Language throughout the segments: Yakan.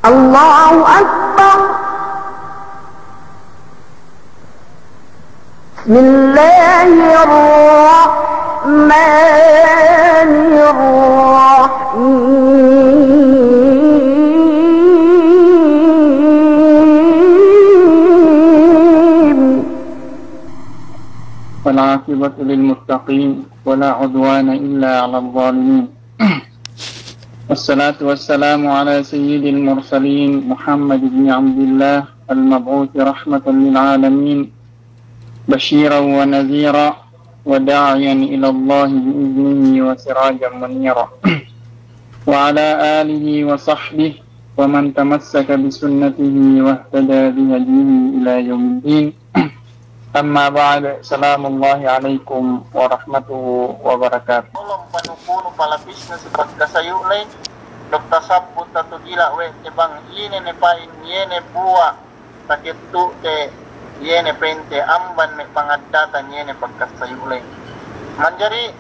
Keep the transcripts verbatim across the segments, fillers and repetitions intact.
الله أكبر. بسم الله الرحمن الرحيم. والعاقبة للمتقين ولا عدوان إلا على الظالمين. والصلاة والسلام على سيد المرسلين محمد بن عبد الله المبعوث رحمة للعالمين بشيرا ونذيرا وداعيا إلى الله بإذنه وسراجا منيرا وعلى آله وصحبه ومن تمسك بسنته واهتدى بهديه إلى يوم الدين. Amma ba'd, salamullahi alaikum warahmatullahi wabarakatuh. Tolong panukunu palapisnu si pagkasayu' ley, duk tasabbut tatu gila' we' te bang ine ne pa'in iye ne buwa' takettu'te iye ne pa'inte amban me' pangaddatan iye ne pagkasayu' ley. Manjari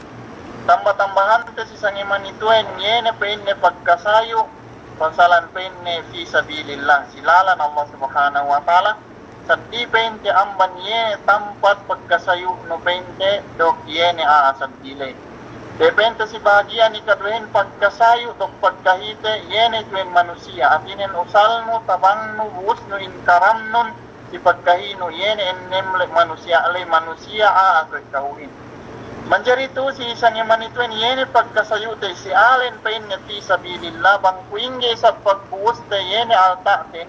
tamba-tambahante si sangeman ituwen iye ne pa'inne pagkasayu', pasalan pa'inne fi sabilillah, si lalan Allah Subhanahu wa Ta'ala, Saddi pa'inte amban iye ne tampat pagkasayu'nu pa'inte duk iye ne a'a saddi ley. Te pa'inte si bahagi'an ikaduwehin pagkasayu' duk pagkahite iye ne tu'en manusiya', hātinen usalnu, tabangnu, bu'usnu, inkaramnun, si pagkahinu iye ne ennem le manusiya' ley, manusiya' a'a kuwe' ka'uhin. Manjari tu'u si sangeman ituwen iye ne pagkasayu'te si alen pa'inne fi sabilillah, bang kuwe' ingge isab pagbu'uste iye ne alta'ten,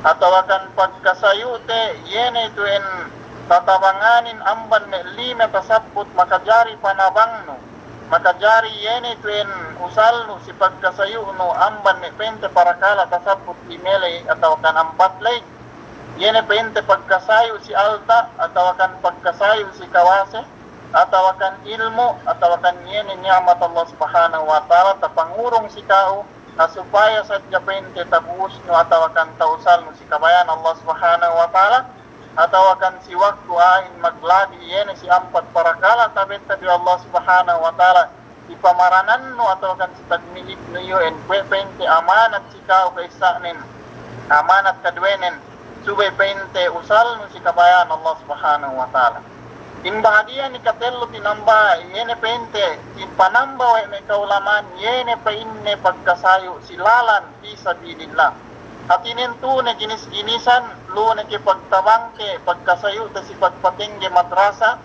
atawakan pagkasayu'te iye ne tu'en tatabanganin amban me' lime tasabbut makajari panabangnu, makajari iye ne tu'en usalnu si pagkasayu'nu amban me' pa'inte parakala' tasabbut lime ley atawakan ampat ley, iye ne pa'inte pagkasayu' si alta', atawakan pagkasayu' si kawase, atawakan ilmu', atawakan iye ne ni'mat Allah Subhanahu wa Ta'ala tapangurung si ka'u, ha supaya sadja pa'inte tabu'usnu atawakan tausalnu si kabaya'an Allah Subhanahu wa Ta'ala, atawakan si waktu a'ahin maglagi iye ne si ampat parakala' tabetta bi Allah Subhanahu wa Ta'ala, si pamaranannu atawakan si tagmiliknu iyu'en kuwe' pa'inte amanat si ka'u ka'isa'nen, amanat kaduwenen, subey pa'inte usalnu si kabaya'an Allah Subhanahu wa Ta'ala. In bahagi'an ikatellu tinamba, iye ne pa'inte, si panamba we' me' ka'ulama'an, iye ne pa'inne pagkasayu' si lalan fi sabilillah. Hātinen tu'u ne ginis-ginisan, lu'u ne ke pagtabangte, pagkasayu'te si pagpatengge madrasa,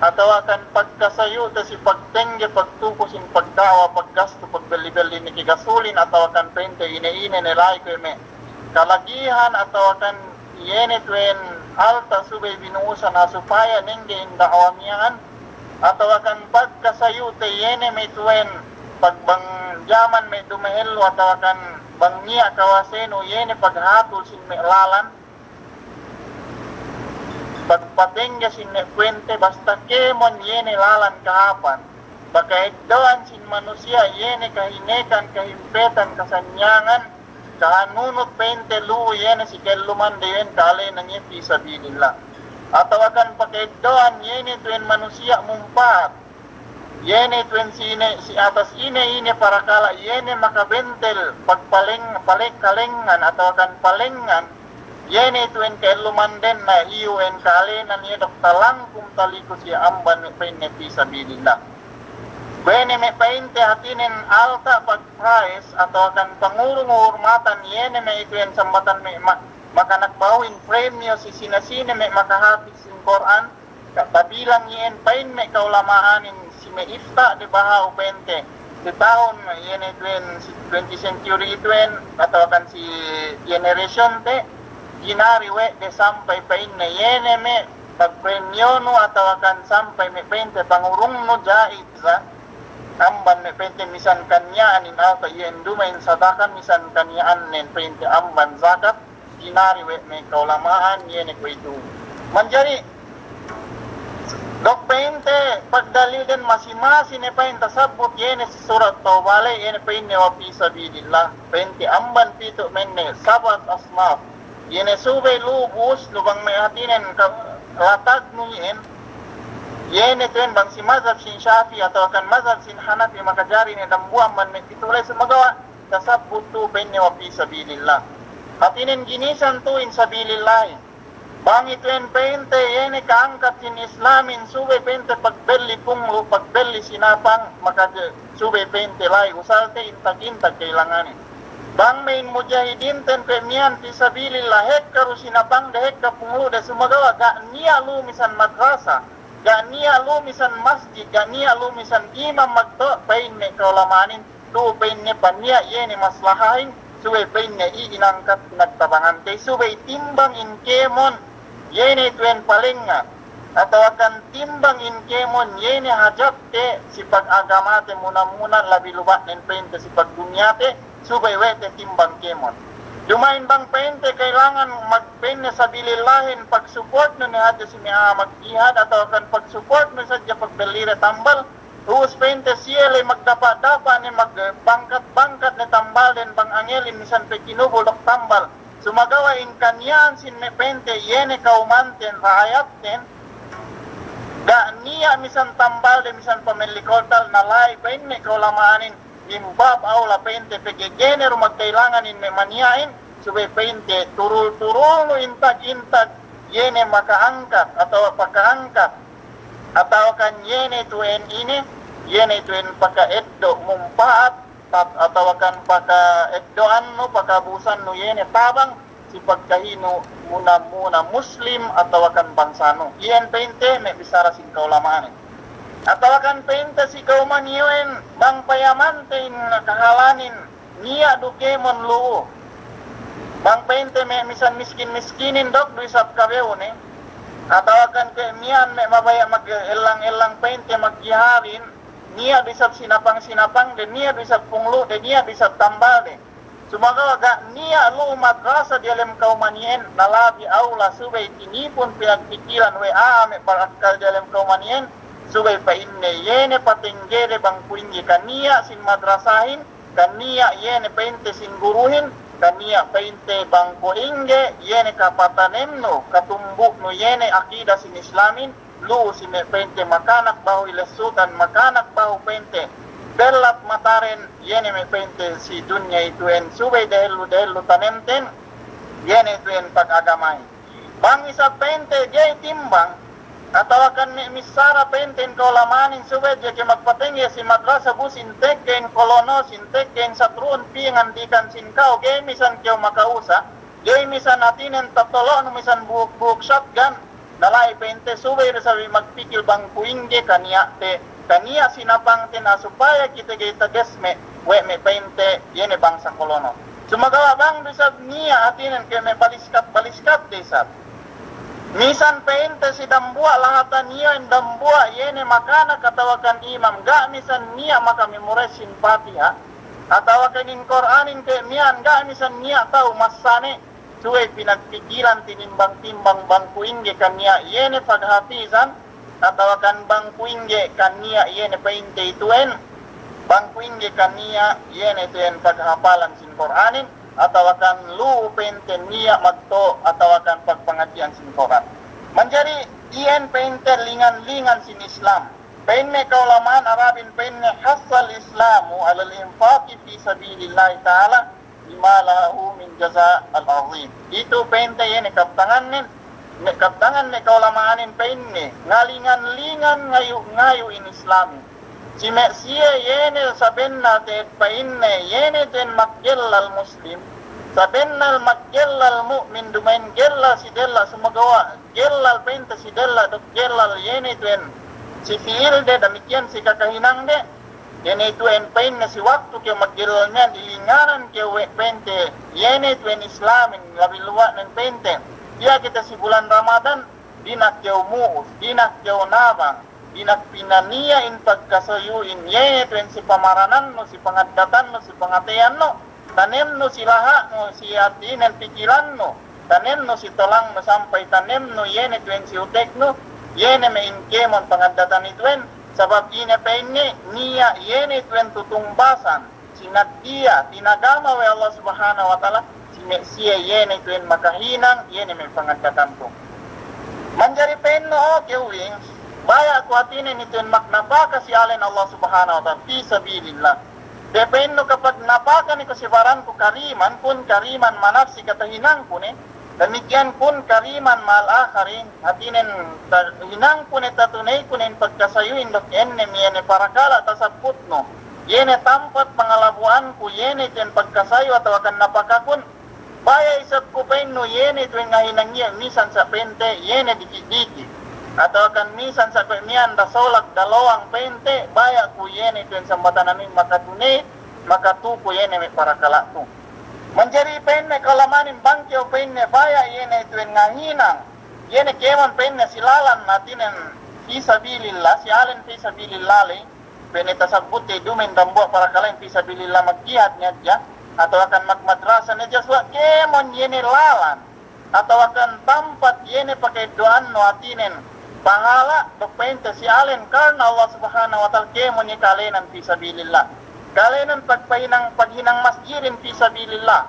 atawakan pagkasayu'te si pagtengge, pagtuku sin pagda'wa, paggastu, pagbelli-belli ne ke gasulin, atawakan pa'inte ine-ine ne la'i kuwe' me' kalagihan, atawakan iye ne tu'en alta' subey binu'usan ha supaya nengge in da'wa miya'an, atawakan pagkasayu'te iye ne me' tu'en pagbang jaman me' dumehellu, atawakan bang niya' kawasenu iye ne paghatul sin me' lalan, pagpatengge sin me' puwente, basta kēmon iye ne lalan kahāpan, paka'eddo'an sin manusiya' iye ne kahinekan, kahimpetan, kasanyangan, kahanunut pa'inte lu'u iye ne si ka'ellumande iyan ka'alenan iye fi sabilillah. Atawakan paka'eddo'an iye ne tu'en manusiya' mumpa'at. Iye ne tu'en sine, si atas ine-ine parakala' iye ne makabentel pagpaleng-, palek-, kalengngan atawakan palengngan, iye ne tu'en ka'ellumanden na iyu'en ka'alenan iye duk talangkum taliku si amban me' pa'inne fi sabilillah. Kuwe' ne me' pa'inte hātinen alta' pagpa'es atawakan pangurung uhurmatan iye ne me' itu'en sambatan me' ma-, makanak ba'uhin premio si sine-sine me' makahapis sin Kur'an, Ka-, tabilang iyan pa'in me' ka'ulama'anin si me' ifta' de baha'u pa'inte. Si tahun iye ne tu'en, si twenty century tu'en, atawakan si generation te, jinari we' de sampay pa'inne iye ne me' pagpremiyonu atawakan sampay me' pa'inte pangurungnu ja'iza, amban me' pa'inte misan kaniya'an in alta' iyan duma'in sadaka misan kaniya'annen pa'inte amban zakat, Jinari we' me' ka'ulama'an iye ne kuwe'itu. Manjari, duk pa'inte pagdalilden masi-masi ne pa'in tasabbut iye ne si surat Tawbah ley, iye ne pa'inne wa fi sabilillah. Pa'inte amban pitu' menne, sabat asnaf. Iye ne subey lubus, lubang me' hātinen ka-, latagnu iyan. Iye ne tu'en bang si mazhab sin Shafi'i atawakan mazhab sin Hanafi makajari ne dambuwa' amban me' pitu' ley sumagawa' tasabbut tu pa'inne wa fi sabilillah. Hātinen ginisan tu in sabilillahin. Bang itu'en pa'inte iye ne ka'angkat sin Islamin subey pa'inte pagbelli punglu', pagbelli sinapang, maka subey pa'inte la'i usalte intag-intag ka'ilanganin. Bang me' in mujahidinten pe miya'an fi sabilillah, hekka du sinapangde, hekka punglu'de, sumagawa' ga' niya' lu'u misan madrasa, ga' niya' lu'u misan masjid, ga' niya' lu'u misan imam magto', pa'in me' ka'ulama'anin, lu'u pa'inne paniya' iye ne maslahahin, subey pa'inne i inangkat pinagtabangante, subey timbang in kēmon iye ne itu'en palengnga, atawakan timbang in kēmon iye ne hajatte si pag'agamate muna-muna labi luba'nen pa'inte si pagdunyate, subey we' te timbang kēmon. Duma'in bang pa'inte ka'ilangan mag-, pa'inne sabilillahin, pagsupportnu ne hadja si me' a'a magjihad, atawakan pagsupportnu sadja pagbellide tambal, ubus pa'inte siye ley magdapa'-dapa' ne, magbangkat-bangkat ne tambalden bang angelin misan pe kinubul duk tambal. Sumagawa' in kaniya'an sin me' pa'inte iye ne kawmanten, ra'ayatten, ga' niya' misan tambalde, misan pamelli koltal, na la'i pa'in me' ka'ulama'anin, min bab awla pa'inte pegge' ga'i ne du magka'ilangan in me' maniya'in, subey pa'inte turul-turulnu intag-intag iye ne maka'angkat atawa paka'angkat, atawakan iye ne itu'en ine, iye ne itu'en paka'eddo' mumpa'at, tat-, atawakan paka'eddo'annu, paka'abusannu iye ne tabang si pagkahinu muna-muna Muslim atawakan bangsanu. Iyan pa'inte me' bissara sin ka'ulama'anin. Atawakan pa'inte si kawman iyan bang payamante in kahalanin niya' du kēmon lu'u. Bang pa'inte me' misan miskin-miskinin duk du isab kabew ne. Atawakan kuwe' miya'an me' mabaya' mag-, ellang-ellang pa'inte magjihadin, niya' du isab sinapang-sinapangde, niya' du isab punglu'de, niya' du isab tambalde. Sumagawa' ga' niya' lu'u madrasa diyalem kawman iyan, na labi awla subey tinipun pinagpikilan we' a'a me' barakkal diyalem kawman iyan, subey pa'inne iye ne patenggede bang kuwe' ingge kaniya' sin madrasahin, kaniya' iye ne pa'inte sin guruhin, kaniya' pa'inte bang kuwe' ingge iye ne kapatanemnu, katumbu'nu iye ne akida sin Islamin, lu'u si me' pa'inte makanak bahu ilessutan, makanak bahu pa'inte bellat mataden, iye ne me' pa'inte si dunya itu'en, subey dehellu-dehellu tanemten iye ne itu'en pag'agamahin. Bang isab pa'inte ga'i timbang, atawakan me' missara pa'inte in ka'ulama'anin subey hadja kew magpatengge si madrasa bu sin tegge in kolono, sin tegge in satru'un, piyangandikan sin ka'u, ga'i misan kew maka'usa, ga'i misan hātinen tatolo'nu misan buhuk-buhuk shotgun, na la'i pa'inte subey du isab magpikil bang kuwe' ingge kaniya'te, kaniya' sinapangte, na supaya kite ga'i tagesme' we' me' pa'inte iye ne bangsa kolono. Sumagawa' bang du isab niya' hātinen kuwe' me' baliskat-baliskat de isab. Misan pa'inte si dambuwa' lahatan iyan dambuwa' iye ne makanak atawakan imam, ga' misan niya' makamemorize sin Fatiha, atawakan in Kur'anin kuwe' miya'an ga' misan niya' ta'u massane, subey pinagpikilan tinimbang-timbang bang kuwe' ingge kaniya' iye ne paghafizan, atawakan bang kuwe' ingge kaniya' iye ne pa'inte itu'en, bang kuwe' ingge kaniya' iye ne itu'en paghapalan sin Kur'anin, atawakan lu'u pa'inte niya' magto' atawakan pagpangadji'an sin Kur'an. Manjari iyan pa'inte lingan-lingan sin Islam. Pa'in me' ka'ulama'an Arabin pa'inne, hassal Islamu alal infaqi fi sabilillahi ta'ala bima lahu min jaza'il azim. Itu pa'inte iye ne kabtangannen, me' kabtangan me' ka'ulama'anin pa'inne, ngalingan-lingan ngayu'-ngayu' in Islamin. Si me' siye iye ne sabennal te'ed pa'inne, iye ne te'ed maggellal Muslim, sabennal maggellal mu'min, duma'in gellal si della', sumagawa' gellal pa'inte si della' duk gellal iye ne itu'en si fi'ilde, damikkiyan si kakahinangde. Iye ne itu'en pa'inne si waktu kew maggellal miya'an, ilinganan kew we' pa'inte iye ne itu'en Islamin, labi luwa'nen pa'inte. Iye kite si bulan Ramadan, dina'ak kew mu'us, dina'ak kew nabang, dina'ak pinaniya' in pagkasuyu'in, iye ne itu'en si pamaranannu, si pangaddatannu, si pangateyannu, tanemnu si laha'nu, si hātinen pikilannu, tanemnu si tolangnu, sampay tanemnu iye ne itu'en si uteknu, iye ne me' in kēmon pangaddatan itu'en, sabab ine pa'inne, niya' iye ne itu'en tutungbasan, sinaddiya, tinagama we' Allah Subhanahu wa Ta'ala, si me' siye iye ne itu'en makahinang, iye ne me' pangaddatanku. Manjari pa'innu, o kewing, baya' ku hātinen itu'en magnapaka si alen Allah Subhanahu wa Ta'ala, fi sabilillah. Depende kapag napaka ne ku si baranku kariman, kun kariman ma nafsi kata hinangku ne, damikkiyan kun kariman ma'al akharin, hātinen ta-, hinangku ne tatuneyku ne in pagkasayuhin duk ēnne me' iye ne parakala' tasabbutnu, iye ne tampat pangalabu'anku, iye ne ituwen pagkasayu atawakan napakakun, baya' isab ku pa'innu iye ne ituwen ngahinang iye, misan sa' pa'inte iye ne diki'-diki'. Atawakan misan sa' kuwe' miya'an dasolak dalowang pa'inte, baya' ku iye ne ituwen sambatan anuhin makatuney, makatuku iye ne me' parakala'tu. Manjari pa'inne ka'ulama'anin bang kew pa'inne baya' iye ne ituwen ngahinang, iye ne kēmon pa'inne si lalan hātinen fi sabilillah, si alen fi sabilillah ley, pa'inne tasabbut te duma'in dambuwa' parakala'in fi sabilillah, magjihad ne hadja, atawakan magmadrasa ne hadja, suwa' kēmon iye ne lalan, atawakan tampat iye ne paka'eddo'annu hātinen pahala', duk pa'inte si alen karna Allah Subhanahu wa Ta'ala, kēmon iye kalenan fi sabilillah. Kalenan pagpahinang, paghinang masjidin fi sabilillah.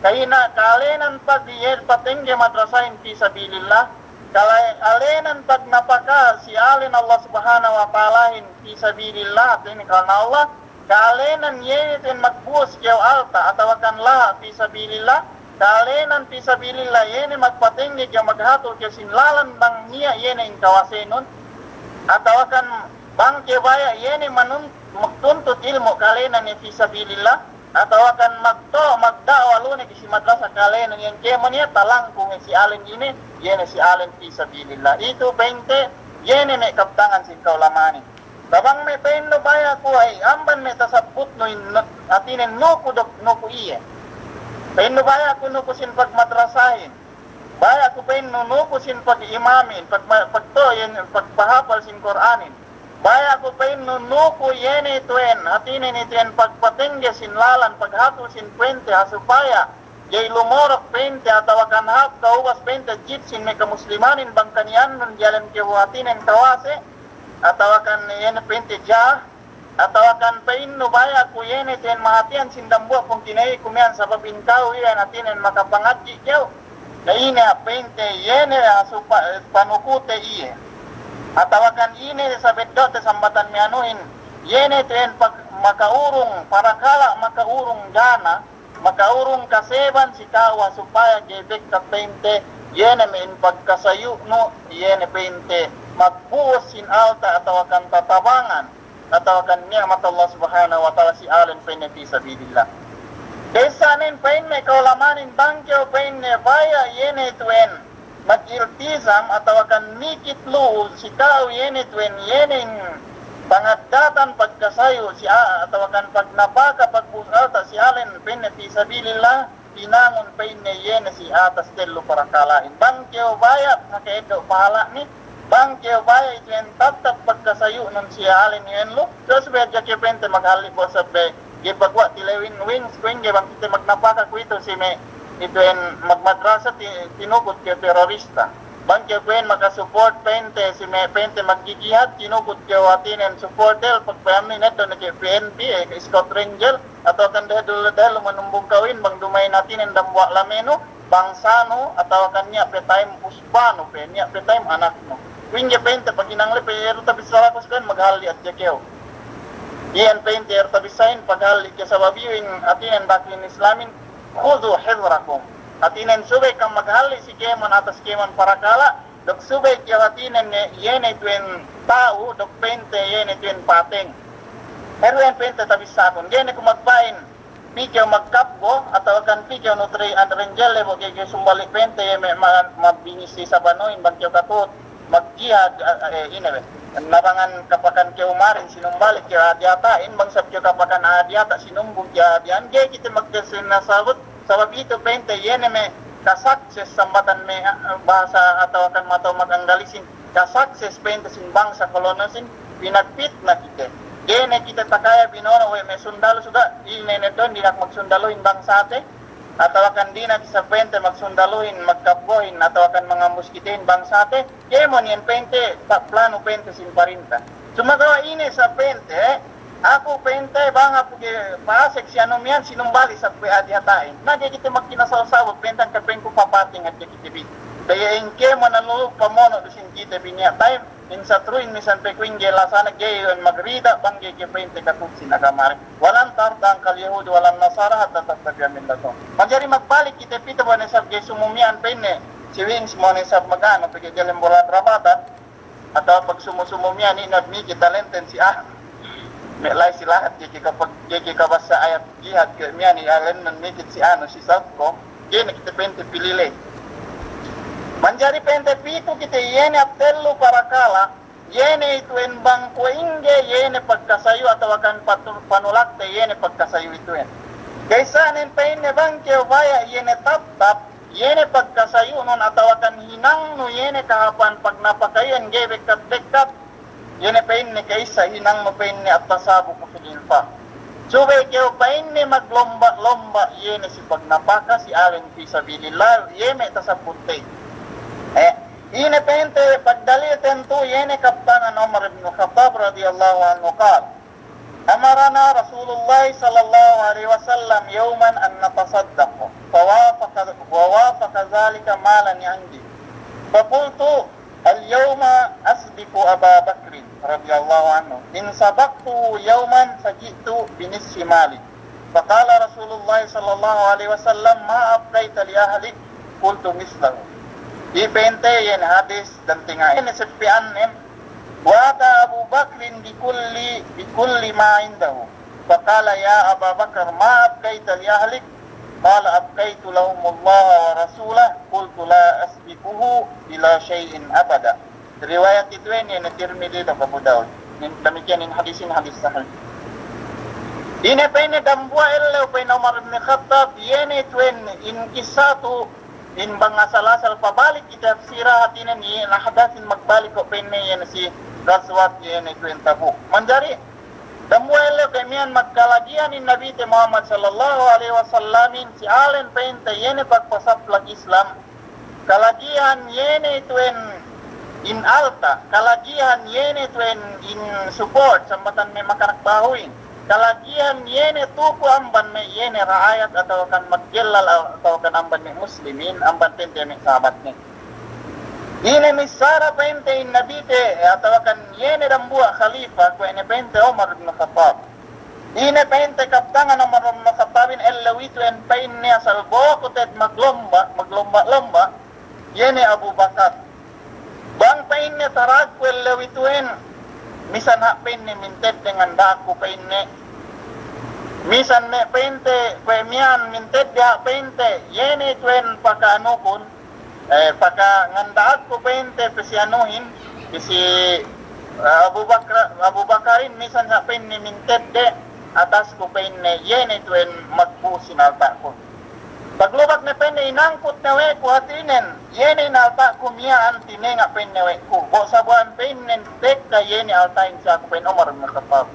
Kahina-, kalenan pag iye patengge madrasahin fi sabilillah. Kale-, kalenan pagnapaka si alen Allah Subhanahu wa Ta'alahin fi sabilillah, hātinen karna Allah. Kalenan iye ne ituwen magbu'us kew alta' atawakan laha' fi sabilillah. Kalenan fi sabilillah iye ne magpatengge kew, maghatul kew sin lalan bang niya' iye ne in kawasenun. Atawakan bang kew baya' iye ne manun-, magtuntut ilmu', kalenan iye fi sabilillah. Atawakan magto-, magda'wa lu ne ke si madrasa, kalenan iyan, kēmon iye talangkung si alen ine, iye ne si alen fi sabilillah. Itu pa'inte iye ne me' kabtangan sin ka'ulama'anin. Bang me' pa'innu baya' ku, ay, amban me' tasabbutnu in, hātinen nuku duk nuku iye. Pa'innu baya' ku nuku sin pagmadrasahin. Baya' ku pa'innu nuku sin pag'imamin, pagma-, pagto-, iyan, pagpahapal sin Kur'anin. Baya' ku pa'innu nuku iye ne ituwen, hātinen ituwen pagpatengge sin lalan, paghatul sin pa'inte, ha supaya ga'i lumorok pa'inte atawakan hāp ka'ubas pa'inte jip sin me' kamuslimanin bang kaniya'annun diyalem kew hātinen kawase, atawakan iye ne pa'inte jah, atawakan pa'innu baya' ku iye ne ituwen mahātihan sin dambuwa' pungtina'iku miya'an sabab in ka'u iyan hātinen makapangadji' kew. Na ine hāp pa'inte iye ne ha supa-, panukute iye. Atawakan ine sabeddo'te sambatan me' anuhin, iye ne ituwen pag-, maka'urung, parakala' maka'urung gana, maka'urung kaseban si ka'u ha supaya ga'i bekkat pa'inte, iye ne me' in pagkasayu'nu, iye ne pa'inte magbu'us sin alta' atawakan tatabangan, atawakan ni'mat Allah Subhanahu wa Ta'ala si alen pa'inne fi sabilillah. Dessa nen pa'inne ka'ulama'anin bang kew pa'inne baya' iye ne ituwen magiltizam atawakan mikit lu si ka'u iye ne ituwen iye ne in pangaddatan pagkasayu' si a-, atawakan pagnapaka pagbu'us alta' si alen pa'inne fi sabilillah, hinangun pa'inne iye ne si atas tellu parakala'in. Bang kew baya' maka'eddo' pahala'ne, bang kew baya' ituwen tattap pagkasayu'nun si alen iyan lu, terus subey hadja kew pa'inte maghalli' bu sabbe ga'i paguwa' tilewin wings, kuwe' ingge bang kite magnapaka kuwe'itu si me' ituwen magmadrasa ti-, tinukut kew terorista. Bang kew pa'in makasupport pa'inte si me' pa'inte magjijihad, tinukut kew hātinen supporter, pagpayamni ne du ne kew P N P, eh, Scout Ranger, atawakan dehellu-dehellu manumbung kawin bang duma'in hātinen dambuwa' lamenu, bangsanu, atawakan niya' pe time usbanu pe, niya' pe time anaknu. Kuwe' ingge pa'inte paghinang le pe eru tabissaraku si ka'in maghalli' hadja kew. Iyan pa'inte eru tabissa'in paghalli' kew sabab iyu in hātinen daklin Islamin, khudhu hidhrakum. Hātinen subey kam maghalli' si kēmon atas kēmon parakala', duk subey kew hātinen ne, iye ne ituwen ta'u, duk pa'inte iye ne ituwen pateng. Eru iyan pa'inte tabissakun. Ga'i ne ku magpa'in, pī kew magkapgo, atawakan pī kew nutrey an renjel le bu ga'i kew sumbali' pa'inte iye me' ma-, mabingi si sabanuhin bang kew katuhut magjihad, a-, a-, eh, ine be. Nabangan kapakan kew marin sinumbali' kew adiyata'in, bang sab kew kapakan adiyata' sinumbung kew adiya'an, ga'i kite magkesin nasabut, sabab itu pa'inte iye ne me' kasakses sambatan me', ah, bahasa atawakan matau mag-Anggalisin, kasakses pa'inte sin bangsa kolonosin, pinagpitna kite. Ga'i ne kite takaya binono' we' me' sundalu suga', ine ne don dina'ak magsundaluhin bangsate, atawakan dina'ak isab pa'inte magsundaluhin, magkapgohin, atawakan mangambus kitehin bangsate, kēmon iyan pa'inte, ta-, planu pa'inte sin parinta. Sumagawa' ine sa pa'inte, aku pa'inte bang aku ga'i pa'asek si anu miya'an sinumbali' sa pe adiyata'in. Na ga'i kite magkinasal-sabut pa'inte hangkan pa'inku papateng hadja kite bi. Daya in kēmon anu pamono' du sin kite bi niya' time, in satruhin misan pe kuwe' ingge lasana ga'i iyan magrida bang ga'i kew pa'inte katut sin agamahin. Wa lan tarda 'ankal yahudu wa lan nasara hatta tattabi'a millatahum. Manjari magbalik kite pitu bang ne isab ga'i sumu miya'an pa'inne. Si Wings bang ne isab maganu pegge' diyalem bulan Ramadan. Atawa pagsumu-sumu miya'an ine, mikit talenten si anu. Me' la'i si lahat ga'i kew kapag-, ga'i kew kabassa ayat jihad kuwe' miya'an i alen nan mikit si anu si Southcom. Ga'i ne kite pa'inte pilile. Manjari pa'inte pitu kite iye ne hap tellu parakala', iye ne itu'en bang kuwe' ingge iye ne pagkasayu atawa kan patu-, panulakte iye ne pagkasayu itu'en. Ka'issanen pa'inne bang kew baya' iye ne tap-tap, iye ne pagkasayu'nun atawa kan hinangnu iye ne kahāpan pagnapaka iyan ga'i bekkat-bekkat, iye ne pa'inne ka'issa hinangnu pa'inne at-tasabuqu fil infaq. Subey kew pa'inne maglomba'-lomba' iye ne si pagnapaka si alen fi sabilillah, iye me' tasabbut te. Eh, ine pa'inte pagdalilten tu iye ne kabtangan Umar ibn Khattab radiyallahu anhu qal, أمرنا رسول الله صلى الله عليه وسلم يوما أن نتصدق، فوافق، ووافق ذلك مالا عندي. فقلت: اليوم أسبق أبا بكر رضي الله عنه. إن سبقته يوما فجئت بنصف مالي. فقال رسول الله صلى الله عليه وسلم: ما أبقيت لأهلك؟ قلت: مثله. Iye pa'inte iyan hadis dantenga' ine seppe'annen. وأتى أبو بكر بكل، بكل ما عنده، فقال: يا أبا بكر، ما أبقيت لأهلك؟ قال: أبقيت لهم الله ورسوله. قلت: لا أسبقه إلى شيء أبدا. Riwayat itu'en iye ne Tirmidzi duk Abu Daud. Damikkiyan in hadisin hadis sahih. Ine pa'inne dambuwa' ellew pa'in Umar ibn Khattab, iye ne itu'en in kissa tu in bang asal-asal pabalik kite hap sira hatinen iye ne ahdasin magbalik ko' pa'inne iye ne si gazwat iye ne itu'en Tabuk. Manjari dambuwa' ellew ke miya'an magkalagihan in Nabite Muhammad sallallahu alaihi wasallamin si alen pa'inte iye ne pagpasaplak Islam. Kalagihan iye ne itu'en in alta', kalagihan iye ne itu'en in support, sambatan me' makanak bahuhin. Kalagihan iye ne tuku amban me' iye ne ra'ayat atawa kan maggellal atawa kan amban me' muslimin, amban pa'inte me' sahabatne. Ine missara pa'inte in Nabite atawa kan iye ne dambuwa' khalifa, kuwe' ne pa'inte Umar ibn Khattab. Ine pa'inte kabtangan Umar ibn Khattabin ellew itu'en pa'inne asal boko te'ed maglomba', maglomba'-lomba', iye ne Abu Bakar. Bang pa'inne taragku ellew itu'en, misan hap pa'inne mintedde nganda'akku pa'inne. Misan me' pa'inte, kuwe' miya'an mintedde hap pa'inte, iye ne itu'en paka'anukun, eh, pakanganda'akku pa'inte pe si anuhin, pe si, eh, Abu Bakar, Abu Bakarin misan sa' pa'inne mintedde atasku pa'inne, iye ne itu'en magbu'us in alta'kun. Paglubak ne pa'inne inangkut ne we' ku hatinen, iye ne in alta'ku miya'an tinenga' pa'inne we' ku. Bo' sabu'an pa'inne tekka iye ne alta'in si aku pa'in Umar bin Khattab.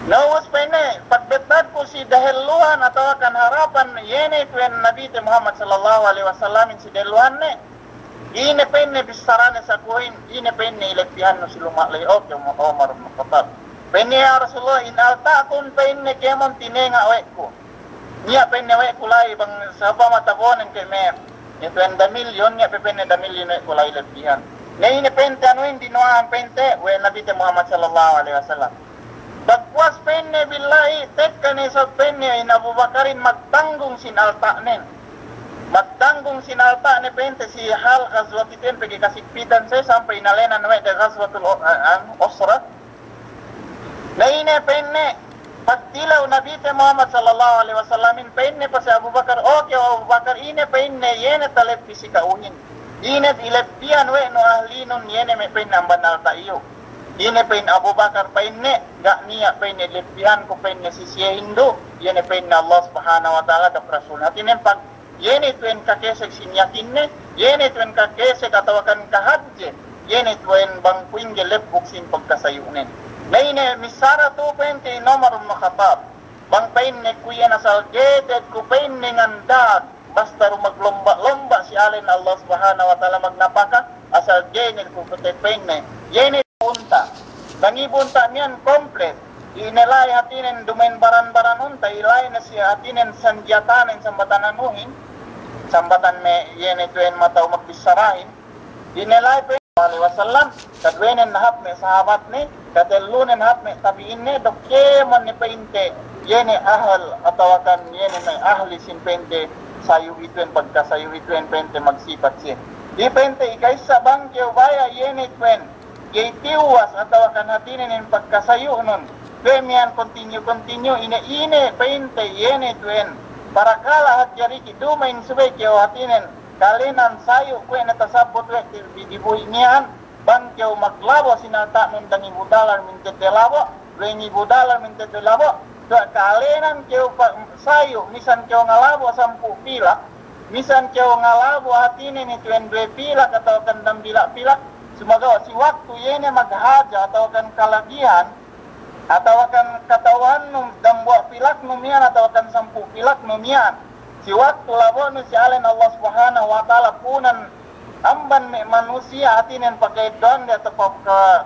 Na ubus pa'inne, pagbettadku si dehelluhan atawa kan harapan, iye ne itu'en Nabite Muhammad sallallahu alaihi wasallamin si dehelluhanne, ine pa'inne bissarane si akuhin, ine pa'inne ilebbihannu si luma' la'i, o ke Umar bin Khattab. Pa'inne, ya Rasulullah, in alta'kun pa'inne kēmon tinenga' we' ku. Niya' pa'inne we' ku la'i bang sa'upama tabonen ke me' itu'en damilyon, niya' pe pa'inne damilyon we' ku la'i lebbihan. Na ine pa'inte anuhin dinuwa'an pa'inte we' Nabite Muhammad sallallahu alaihi wasallam. Pagpuwas pa'inne billahi, tekka ne isab pa'inne in Abu Bakarin magtanggung sin alta'nen. Magtanggung sin alta'ne pa'inte si hal gazwat iten pegge' kasigpitan se sampay inalenan we' de gazwatul o-, a-, an-, Usra. Na ine pa'inne, pagtilew Nabite Muhammad sallallahu alaihi wasallamin, pa'inne pa si Abu Bakar, o ke Abu Bakar, ine pa'inne, iye ne talebbi si ka'uhin. Ine ilebbihan we' nu ahlinun, iye ne me' pa'inne amban alta' iyu. Ine pa'in Abu Bakar pa'inne, ga' niya' pa'inne lebbihanku pa'inne si siyehin du, iye ne pa'inne Allah Subhanahu wa Ta'ala duk Rasul. Hatinen pag Iye ne tu'en kakesek sin yakinne, iye ne tu'en kakesek atawa kan kahadje, iye ne tu'en bang kuwe' ingge lebbuk sin pagkasayu'nen. Na ine missara tu pa'inte in Umar bin Khattab, bang pa'inne kuwe' iyan asal ga'i te'ed ku pa'inne nganda'ak, basta du maglomba'-lomba' si alen Allah Subhanahu wa Ta'ala magnapaka, asal ga'i ne ku te'ed pa'inne. Iye ne unta'. Bang ibu unta' miya'an komplet. Ine la'i hatinen duma'in baran-baran unta', ine la'i ne si hatinen sanjatanen sambatan anuhin, sambatan me' iye ne tu'en mata'u magbissarahin. Ine la'i pe alaihi wasallam, kaduwenen hāp me' sahabatne, katellunen hāp me' tabi'inne, duk kēmon ne pa'inte, iye ne ahl, atawakan iye ne me' ahli sin pa'inte sayu' ituwen, pagkasayu' ituwen pa'inte magsipat siye. Di pa'inte ika'issa bang kew baya' iye ne ituwen, ga'i tiwas atawakan hātinen in pagkasayu'nun, kuwe' miya'an continue, continue, ine, ine pa'inte iye ne ituwen, parakala' hadja diki' duma'in subey kew hātinen, kalenan sayu' kuwe' ne tasabbut we' ti-, di, dibuhi' miya'an, bang kew maglabo' sin alta'nun dangibu dalar mintedde labo', duwe ngibu dalar mintedde labo', kuwe' kalenan kew pa-, sayu', misan kew ngalabo' sampū' pilak, misan kew ngalabo' hātinen ituwen duwe pilak atawakan dambilak-pilak, sumagawa' si waktu iye ne maghajat atawakan kalabihan, atawakan kata'uhannu dambuwa' pilaknu miya'an, atawakan sampū' pilaknu miya'an. Si waktu labo'nu si alen Allah Subhanahu wa Ta'ala punan amban me' manusiya' hātinen paka'eddo'ande atawa pa-,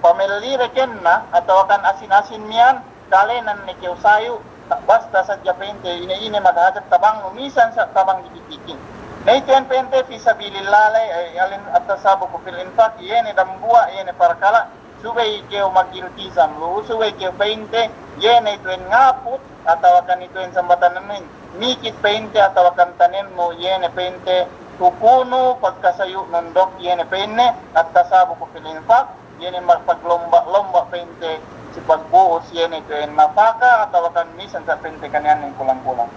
pamellide kenna, atawakan asin-asin miya'an, kalenan ne kew sayu', basta sadja pa'inte ine-ine maghajat tabangnu, misan sa' tabang diki'-diki'. Na ituwen pa'inte fi sabilillah ley, eh, alen at-tasabuqu fil infaq, iye ne dambuwa', iye ne parakala', subey kew magiltizam lu'u, subey kew pa'inte, iye ne ituwen ngaput, atawakan ituwen sambatanen, mikit pa'inte, atawakan tanennu, iye ne pa'inte tukunu, pagkasayu'nun duk, iye ne pa'inne, at-tasabuqu fil infaq, iye ne magpaglomba'-lomba' pa'inte, si pagbu'us, iye ne ituwen napaka, atawakan misan sa' pa'inte kaniyanen kulang-kulang.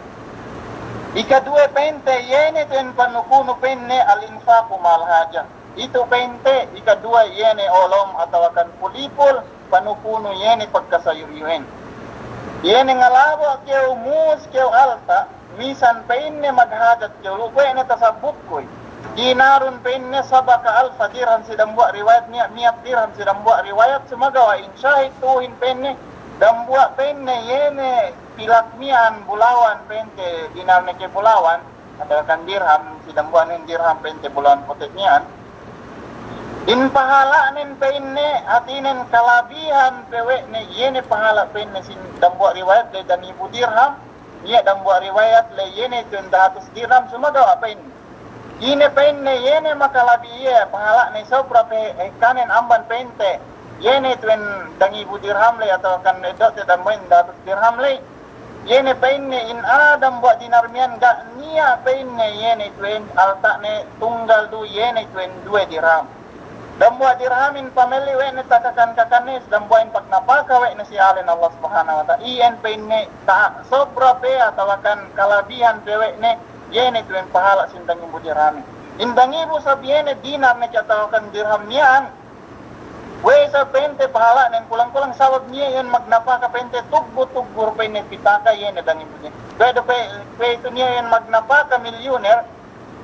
Ikaduwe pa'inte, iye ne ituwen panukunu pa'inne, al-infaqu ma'al hajah. Itu pa'inte, ikaduwe iye ne olom atawakan pulipul, panukunu iye ne pagkasayu' iyuwen. Iye ne ngalabo' kew mus kew alta', misan pa'inne maghajat kew lu'u, kuwe' ne tasabbutkuy. Dinarun pa'inne sabaka alfa dirham si dambuwa' riwayat, miya', miya'at dirham si dambuwa' riwayat, sumagawa' in shahid tu'uhin pa'inne, dambuwa' pa'inne iye ne pilak miya'an bulawan pa'inte, dinar ne ke bulawan, atawakan dirham, si dambuwa'nen dirham pa'inte bulawan pote' miya'an. In pahala'nen pa'inne, hātinen kalabihan pe we' ne, iye ne pahala' pa'inne si dambuwa' riwayat ley dangibu dirham, iye dambuwa' riwayat ley iye ne ituwen dahatus dirham, sumagawa' pa'inne. Ine pa'inne iye ne makalabi iye pahala'ne sobra pe, eh, kanen amban pa'inte, iye ne ituwen dangibu dirham ley atawakan eddo'te dambuwa'in dahatus dirham ley. Iye ne pa'inne in a'a dambuwa' dinar miya'an ga' niya' pa'inne iye ne ituwen alta'ne tunggal du iye ne ituwen duwe dirham. Dambuwa' dirhamin pamelli we' ne takakan-kakanne, dambuwa'in pagnapaka we' ne si alen Allah Subhanahu wa Ta'ala. Iyan pa'inne ta-, sobra pe atawakan kalabihan pe we' ne, iye ne ituwen pahala' sin dangibu dirhamin. In dangibu sab iye ne dinar ne ke atawakan dirham miya'an, we' isab pa'inte pahala'nen kulang-kulang sabab niya' iyan magnapaka pa'inte tuggu-tuggu du pa'inne pitaka iye ne dangibu dinar. Kuwe' du pe, kuwe' itu niya' iyan magnapaka milyuner,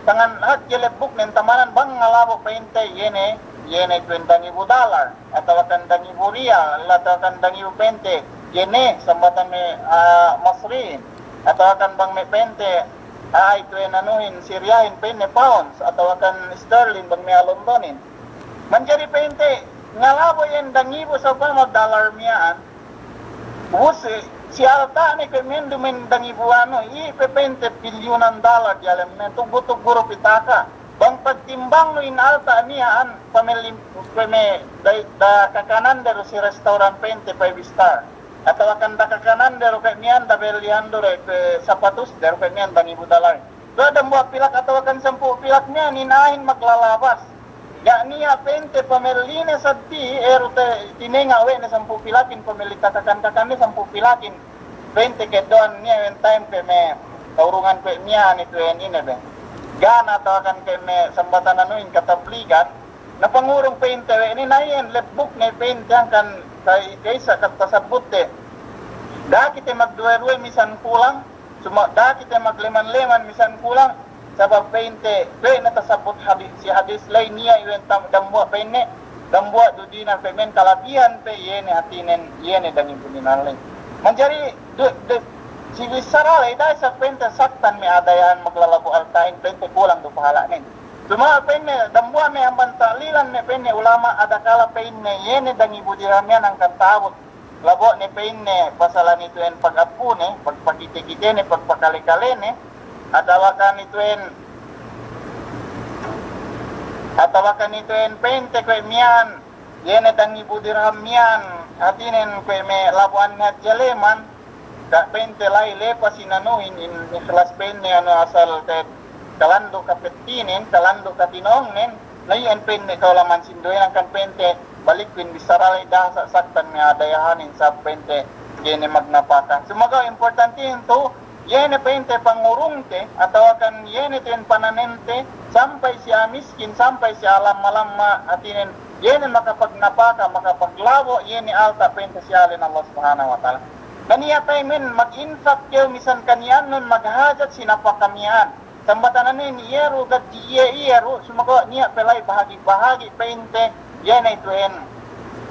tangan hak je lebbuknen tamanan bang ngalabo' pa'inte iye ne, iye ne ituwen dangibu dalar, atawakan dangibu riyal, atawakan dangibu pa'inte, iye ne, sambatan me', ah, Masriyin, atawakan bang me' pa'inte, ah, ituwen anuhin, Siriyahin pa'inne pounds, atawakan sterling bang me' a'a Londonin. Manjari pa'inte, ngalabo' iyan dangibu sa'upama dalar miya'an, ubus, eh, si alta'ne kuwe' miya'an duma'in dangibu anu, iye pe pa'inte pilyunan dalar diyalemne, tuggu-tuggu du pitaka. Bang pagtimbangnu in alta' miya'an, pamelli, kuwe' me' da-, dakakanande du si restaurant pa'inte five star. Atawakan dakakanande du kuwe' miya'an dabellihandu du, eh, sapatusde du kuwe' miya'an dangibu dalar. Duwe dambuwa' pilak atawakan sampū' pilak miya'an in a'ahin maglalabas. Ga' niya' pa'inte pamelline saddi, eru te-, tinenga' we' ne sampū' pilakin, pamelli takakan-kakanne sampū' pilakin. Pa'inte keddo'an niya' iyan time kuwe' me' kaurungan kuwe' miya'an ituwen ine be. Gana atawakan kuwe' me' sambatan anuhin katabligan, na pangurung pa'inte we' ne, na iyan lebbukne pa'inte hangkan kay-, kaysa ka-, tasabbutte. Da'a kite magduwe-duwe misan kulang, suma-, da'a kite magleman-leman misan kulang, sabab pa'inte, kuwe' ne tasabbut hadis, si hadis ley niya' iwen tam-, dambuwa' pa'inne, dambuwa' du dinar pe men kalabihan pe, iye ne hātinen, iye ne dangibu dinar ley. Manjari, du-, du-, si bissara ley, da'a isab pa'inte saktan me' adayahan maglalabo' alta'in, pa'inte kulang du pahala'nen. Suma pa'inne, dambuwa' me' amban ta'lilan me' pa'inne ulama', adakala pa'inne, iye ne dangibu dinar miya'an hangkan ta'abut. Labo' ne pa'inne pasalan ituwen pag'appune, pagpakite-kitene, pagpakale-kalene, atawakan ituwen Atawa kan itu'en pa'inte kuwe' miya'an, iye ne dangibu dirham miya'an, hātinen kuwe' me' labu'an hadja leman, ga' pa'inte la'i lepas inanuhin, in ikhlas pa'inne anu asal te'ed kalandu' kapetinen, kalandu' katinongnen, na iyan pa'inne ka'ulaman sinduwe hangkan pa'inte balikkuhin bissara la'i da'a sa' saktan me' adayahanin sab pa'inte ga'i ne magnapaka. Sumagawa' importantihin tu, iye ne pa'inte pangurungte, atawa kan iye ne tu'en pananente, sampay siye miskin, sampay siye alamma-lamma, hātinen, iye ne makapagnapaka, makapaglabo', iye ne alta' pa'inte si alen Allah Subhanahu wa Ta'ala. Na niya' pa'in men, mag-infak kew misan kaniya'annun maghajat si napaka miya'an. Sambatanan inin iye du gadji iye, iye du, sumagawa' niya' pe la'i bahagi'-bahagi' pa'inte, iye ne itu'en.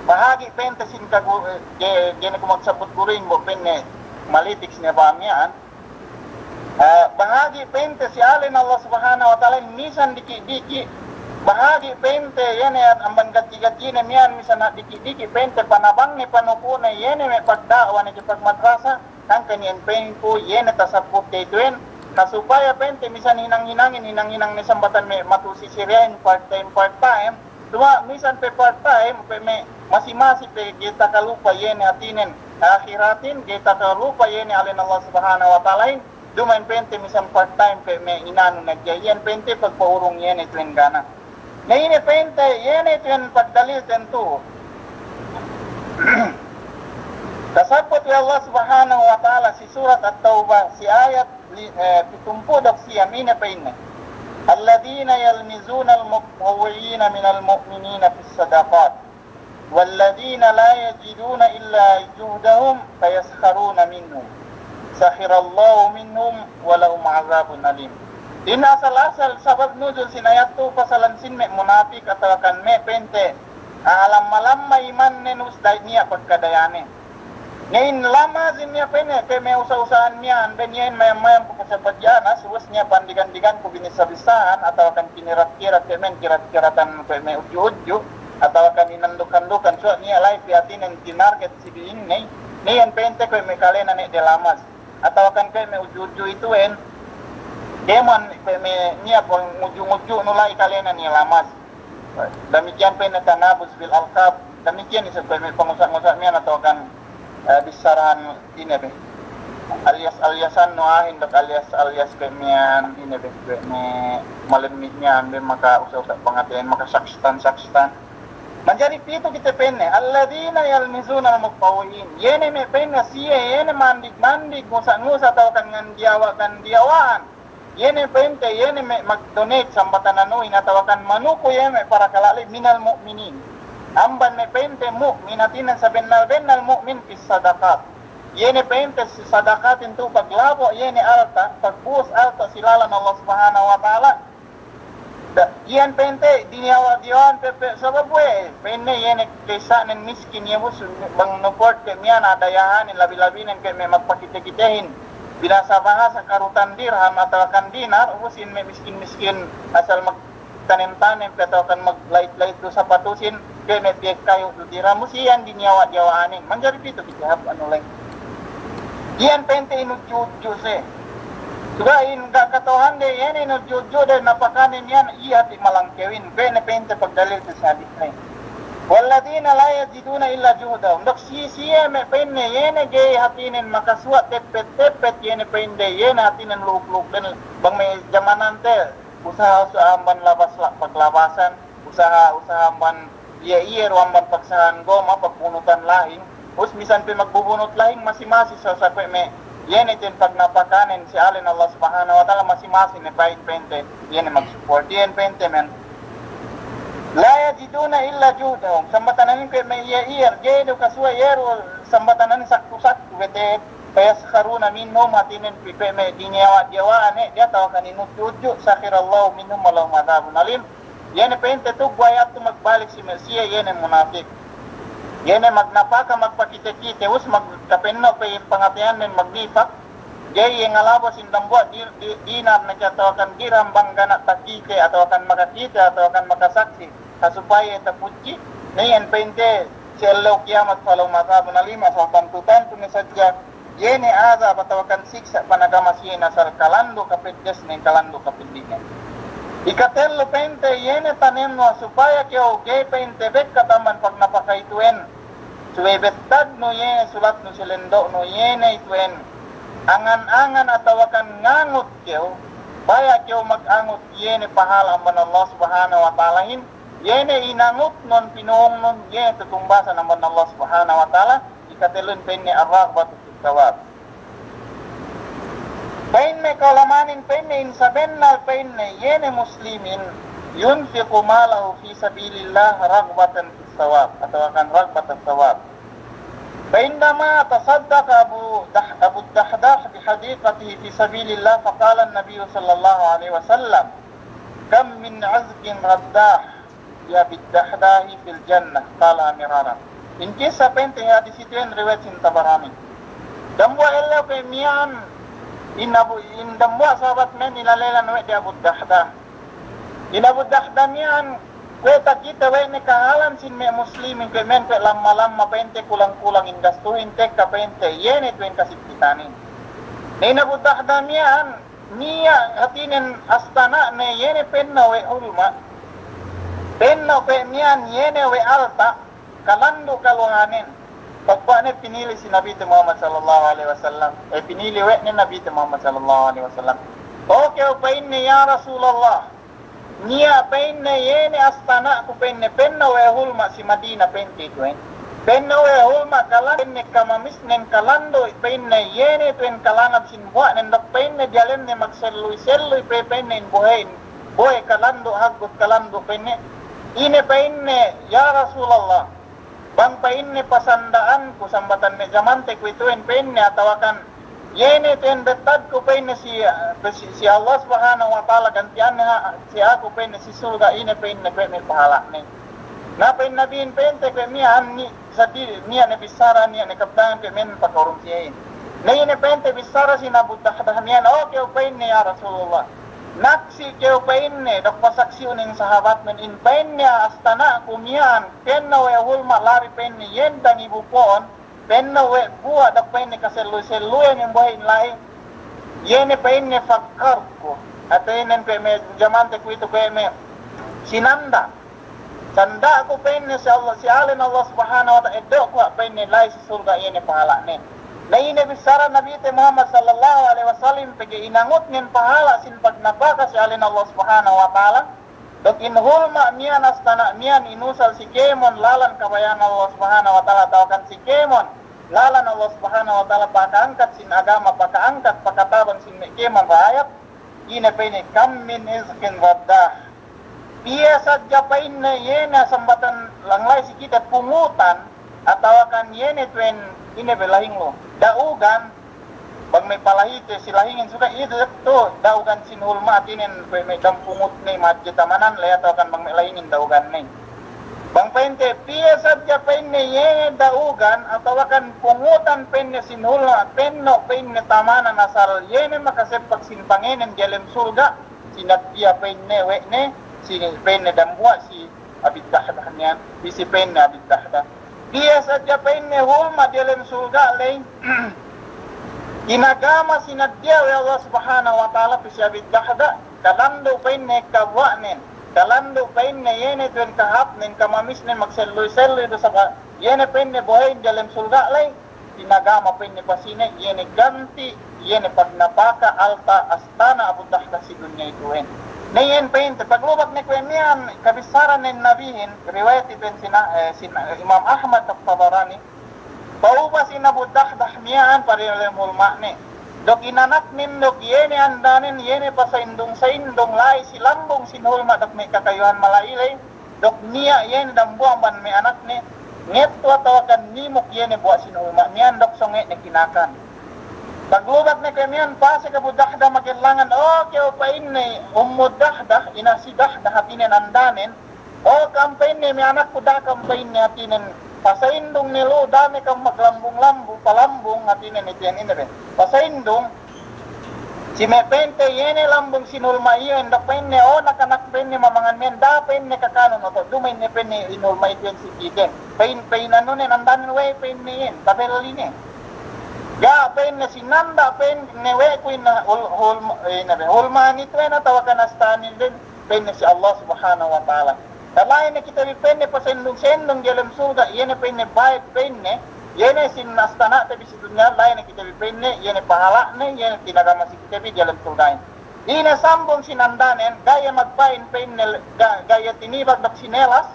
Bahagi' pa'inte sin kagu-, eh, ge-, ga'i ne ku magsabut guru in bo' pa'inne malitik si ne ba miya'an. Eh, bahagi' pa'inte si alen Allah Subhanahu wa Ta'ala misan diki'-diki', bahagi' pa'inte iye ne amban gadji-gadjine miya'an misan diki'-diki' pa'inte panabangne panuku'ne iye ne me' pagda'wa ne ke pagmadrasa, hangkan iyan pa'inku iye ne tasabbut ke itu'en, ha supaya pa'inte misan hinang-hinangin, hinang-hinang ne sambatan me' matu si Siriyahin part time, part time, Cuma misan pe part time, pe me' masi-masi pe ga'i takalupa iye ne hātinen ahiratin, ga'i takalupa iye ne alen Allah Subhanahu wa Ta'alahin, duma'in pa'inte misan part time pe me' inanu ne ga'i iyan pa'inte pagpa'urung iye ne tu'en gana. Na ine pa'inte iye ne tu'en pagdalil tentu. Tasabbut we' Allah Subhanahu wa Ta'ala si surat At-Taubah, si ayat li-, eh, pitumpū' duk siyam ine pa'inne. الذين يلمزون المطوعين من المؤمنين في الصدقات والذين لا يجدون إلا جهدهم فيسخرون منهم سخر الله منهم ولهم عذاب أليم. In asal-asal sabab nuzul sin ayat tu pasalan sin me' munapik atawa kan me' pa'inte alamma-lamma imannen us da'i niya' pagkadayane. Ngahin lamazin niya' pa'inne, pe me' usa'-usa'an miya'an, be niya' in mayam-mayam ku kasabadja'an, subus niya' pandigan-digan ku binisa-bisahan, atawa kan kinirat-kirat, pe me' kirat-kiratan, pe me' udju'-udju', atawa kan inanduk-andukan, suwa' niya' la'i pe hātinen tinarget si bi'inne, niya' in pa'inte pe me' kalena ne de lamaz. Atawa kan pe me' udju'-udju' itu'en, demon pe me' niya' pangudju'-ngudju' nu la'i kalena niya' lamaz. Damikkiyan pe ne tanabuz bil alqab. Damikkiyan isab pe me' pangusa'-ngusa' miya'an atawa kan, eh, bissarahan ine be. Alias-aliasan nu ahin duk alias-alias pe miya'an ine be. Pe me' malemmi' miya'an be maka usa'-usa' pangateyan maka sakstan-sakstan. Manjari pitu kite pa'inne, الذين يلمزون المطوعين. Iye ne me' pa'inne siye, iye ne mandig-mandig, ngusa'-ngusa' atawa kan ngandiyawa'-ngandiyawa'an. Iye ne pa'inte, iye ne me' mag-donate sambatan anuhin atawa kan manuku iye me' parakala' la'i من المؤمنين. Amban me' pa'inte mu'min, hātinen sabennal-bennal mu'min في الصدقات. Iye ne pa'inte si sadakatin tu paglabo' iye ne alta', pagbuhus alta' si lalan Allah Subhanahu wa Ta'ala. Da, iyan pa'inte diniyawa'-diyawa'an pe, pe, sabab we', pa'inne iye ne ka'issanen miskin iye bus, bang nuport pe miya'an adayahanin labi-labinen pe me' magpakite-kitehin. Binasa-bahasa karutan dirham atawa kan dinar, ubus in me' miskin-miskin asal magtanem-tanem pe atawa kan maglait-lait du sapatusin, pe me' piyek kayu' du dirham, ubus iyan diniyawa'-diyawa'anin. Manjari pitu kite hap anu la'i. Iyan pa'inte inudju'-udju' se. Suga' in ga' kata'uhande, iye ne inudju'-udju' de napakanen iyan, iye hati' malangkewin. Pe ne pa'inte pagdalil si hadis ne. والذين لا يجدون إلا جهدهم. Duk si, siye me' pa'inne, iye ne ga'i hātinen makasuwa' teppet-teppet, iye ne pa'inde, iye ne hātinen lu'uk-lu'uk den, bang me' jamanante, usaha-usaha amban labas la-, paglabasan, usaha-usaha amban iye-iye du amban pagsahan goma, pagbunutan lahing, us misan pe magbubunut lahing, masi-masi sa-, sa kuwe' me', iye ne ten pagnapakanen si alen Allah Subhanahu wa Ta'ala, masi-masi ne pa'in pa'inte, iye ne magsuport, iye ne pa'inte men. لا يجدون إلا جهدهم. Sambatanen kuwe' me' iye-iye, ga'i du kasuwa' iye du, sambatanen saktu-saktu bete, فيسخرون منهم, hātinen pi kuwe' me' diniyawa'-diyawa'an ne, diya' atawa kan inudju'-udju', سخر الله منهم ولهم عذاب أليم. Iye ne pa'inte tuggu ayat tu magbalik si me' siye, iye ne munapik. Iye ne magnapaka magpakite-kite, us mag-, kapenno' pe in pangateyannen magnifak. Ga'i iye ngalabo' sin dambuwa' di-, di-, dinar ne ke atawa kan dirham bang ga' ne takite, atawa kan makakite, atawa kan makasaksi. Ha supaya tapudji, ne iyan pa'inte si ellew kiyamat, فلهم عذاب أليم, asal tantu-tantu ne sadja iye ne azab atawa kan siksa' panagama siye ne asal kalandu' kapeddesnen, kalandu' kapeddi'nen. Ikatellu pa'inte, iye ne tanemnu supaya kew ga'i pa'inte bekkat amban pagnapaka itu'en. Subey bettadnu iye, sulatnu si lendo'nu, iye ne itu'en. Angan-angan atawakan ngangut kew, baya' kew magangut iye ne pahala' amban Allah Subhanahu wa Ta'alahin, iye ne inangutnun, pinuhungnun, iye ne tutumbasan amban Allah Subhanahu wa Ta'ala, ikatellun pa'inne ar-raghbatu fis sawab. Pa'inne ka'ulamanin pa'inne in sabennal pa'inne iye ne muslimin yunfiqu malahu fi sabilillah raghbatan fis sawab, atawakan raghbatas sawab. Fa indama tasaddaqa Abu Dah-, Abu Dahdah bi hadiqatihi fi sabilillah, faqala an-Nabiyyu sallallahu alaihi wasallam, kam min 'azkin raddah, ya bid dahdahi fil jannah, qala miraran. In kissa pa'inte hadis itu'en riwayat sin Tabarani. Dambuwa' ellew pe miya'an in Abu, in dambuwa' sahabat men ilalelan we' de Abu Dahdah. In Abu Dahdah miya'an kuwe' takite we' ne kahalan sin me' muslimin kuwe' men kuwe' lamma-lamma pa'inte kulang-kulang in gastuhin tekka pa'inte iye ne tu'en kasippitanin. Na in Abu Dahdah miya'an niya' hātinen astana'ne iye ne penno' we' hulma', penno' pe miya'an iye ne we' alta', kalandu' kaluhanen. Pagpa'ne pinili' si Nabite Muhammad sallallahu alaihi wasallam, eh, pinili' we' ne Nabite Muhammad sallallahu alaihi wasallam. O kew pa'inne, ya Rasulullah, niya' pa'inne iye ne astana'ku pa'inne penno' we' hulma' si Madina pa'inte itu'en. Penno' we' hulma' kalan-, pa'inne kamamisnen kalandu' pa'inne iye ne tu'en kalanab sin buwa'nen duk pa'inne diyalemne magselluy-selluy pe pa'inne in bohe'in, bohe' kalandu' haggut kalandu' pa'inne. Ine pa'inne, ya Rasulullah, bang pa'inne pasanda'anku sambatan me' jamante kuwe'itu'en pa'inne atawakan iye ne tu'en bettadku pa'inne si, si, si Allah Subhanahu wa Ta'ala ganti'anne ha, si aku pa'inne si surga' ine pa'inne kuwe' me' pahala'ne. Na pa'in Nabihin pa'inte kuwe' miya'an ni' sadi niya' ne bissara niya' ne kabtangan kuwe' men paka'urung siyehin. Na ine pa'inte bissara si Abu Dahdah miya'an, o kew pa'inne ya Rasulullah, naksi' kew pa'inne duk pasaksi'un in sahabatnen in pa'inne astana'ku miya'an penno' we' hulma' labi pa'inne iye dangibu po'on, penno' we' buwa' duk pa'inne kaselluy-selluyen in bohe'in la'i. Iye ne pa'inne fakkarku. Hātinen kuwe' me' jamante kuwe'itu kuwe' me' sinanda'. Sanda'ku pa'inne si Allah, si alen Allah Subhanahu wa Ta'ala, eddo'ku ha' pa'inne la'i si surga' iye ne pahala'nen. Na ine bissara Nabite Muhammad sallallahu alaihi wasallam pegge' inangutnen pahala' sin pagnapaka si alen Allah Subhanahu wa Ta'ala. Duk in hulma' miya'an astana' miya'an inusal si kēmon lalan kabaya'an Allah Subhanahu wa Ta'ala atawakan si kēmon lalan Allah Subhanahu wa Ta'ala paka'angkat sin agama, paka'angkat, pakatabang sin me' kēmon ra'ayat, ine pa'inne kam min 'izkin raddah. Piye sadja pa'inne iye ne sambatan langla'i si kite pungutan, atawakan iye ne tu'en ine be lahing lu, da'ugan, bang me' palahite si lahingin suka' iye tu da'ugan sin hulma' hātinen kuwe' me' dampungut ne madje tamanan le atawakan bang me' lahingin da'ugan ne. Bang pa'inte piye sadja pa'inne iye ne da'ugan atawakan pungutan pa'inne sin hulma' penno' pa'inne tamanan asal iye ne makaseppak sin pangenen diyalem surga', sinaddiya pa'inne we' ne, si pa'inne dambuwa' si Abi Dahdah niyan, isi pa'inne Abi Dahdah. Piye sadja pa'inne hulma' diyalem surga' ley, inagama sinaddiya we' Allah Subhanahu wa Ta'ala pi si Abi Dahdah, kalandu' pa'inne kabuwa'nen, kalandu' pa'inne iye ne tu'en kahāpnen, kamamisnen, magselluy-selluy du saba' iye ne pa'inne bohe'in diyalem surga' ley, inagama pa'inne pasine, iye ne ganti', iye ne pagnapaka alta' astana' Abu Dahdah si dunya itu'en. Na iyan pa'inte, paglubak ne kuwe' miya'an kabissaranen Nabihin, riwayat itu'en sin, eh, sin, eh, Imam Ahmad duk Tabarani, pa'uba sin Abu Dahdah miya'an pa diyalem hulma'ne. Duk inanaknen duk iye ne andanen, iye ne pasa'indung-sa'indung la'i si lambung sin hulma' duk me' kakayuhan mala'i ley, duk niya' iye ne dambuwa' amban me' anakne, ngetto atawakan nimuk iye ne buwa' sin hulma' miya'an duk songe' ne kinakan. Paglubak ne kuwe' miya'an pasek Abu Dahdah magellangan, o kew pa'inne Ummu Dahdah, ina si Dahdah hātinen andanen, o kam pa'inne me' anakku, da'a kam pa'inne hātinen pasa'indung ne lu, da'a ne kam maglambung-lambung, palambung hātinen itiyan ine be. Pasa'indung, si me' pa'inte iye ne lambung sin hulma' iyan, duk pa'inne, o nakanak pa'inne mamangan men, da'a pa'inne kakanun, oto' duma'in ne pa'inne in hulma' itu'en si kiten. Pa'in, pa'in anunen andanen we' pa'inne iyan, tabelline. Ga' pa'inne sinanda' pa'inne we' ku in hul-, hul-, eh, ine be, hulma'an itu'en atawakan asta'anin den. pa'inne si Allah Subhanahu wa Ta'ala. Na la'i ne kite bi pa'inne pasendung-sendung diyalem surga', iye ne pa'inne bayad pa'inne, iye ne sin astana'te bi si dunya, la'i ne kite bi pa'inne, iye ne pahala'ne, iye ne tinagama si kite bi diyalem surga'in. Ine sambung sin andanen, ga'i iye magpa'in pa'inne, ga-, ga'i iye tinibak duk sinelas,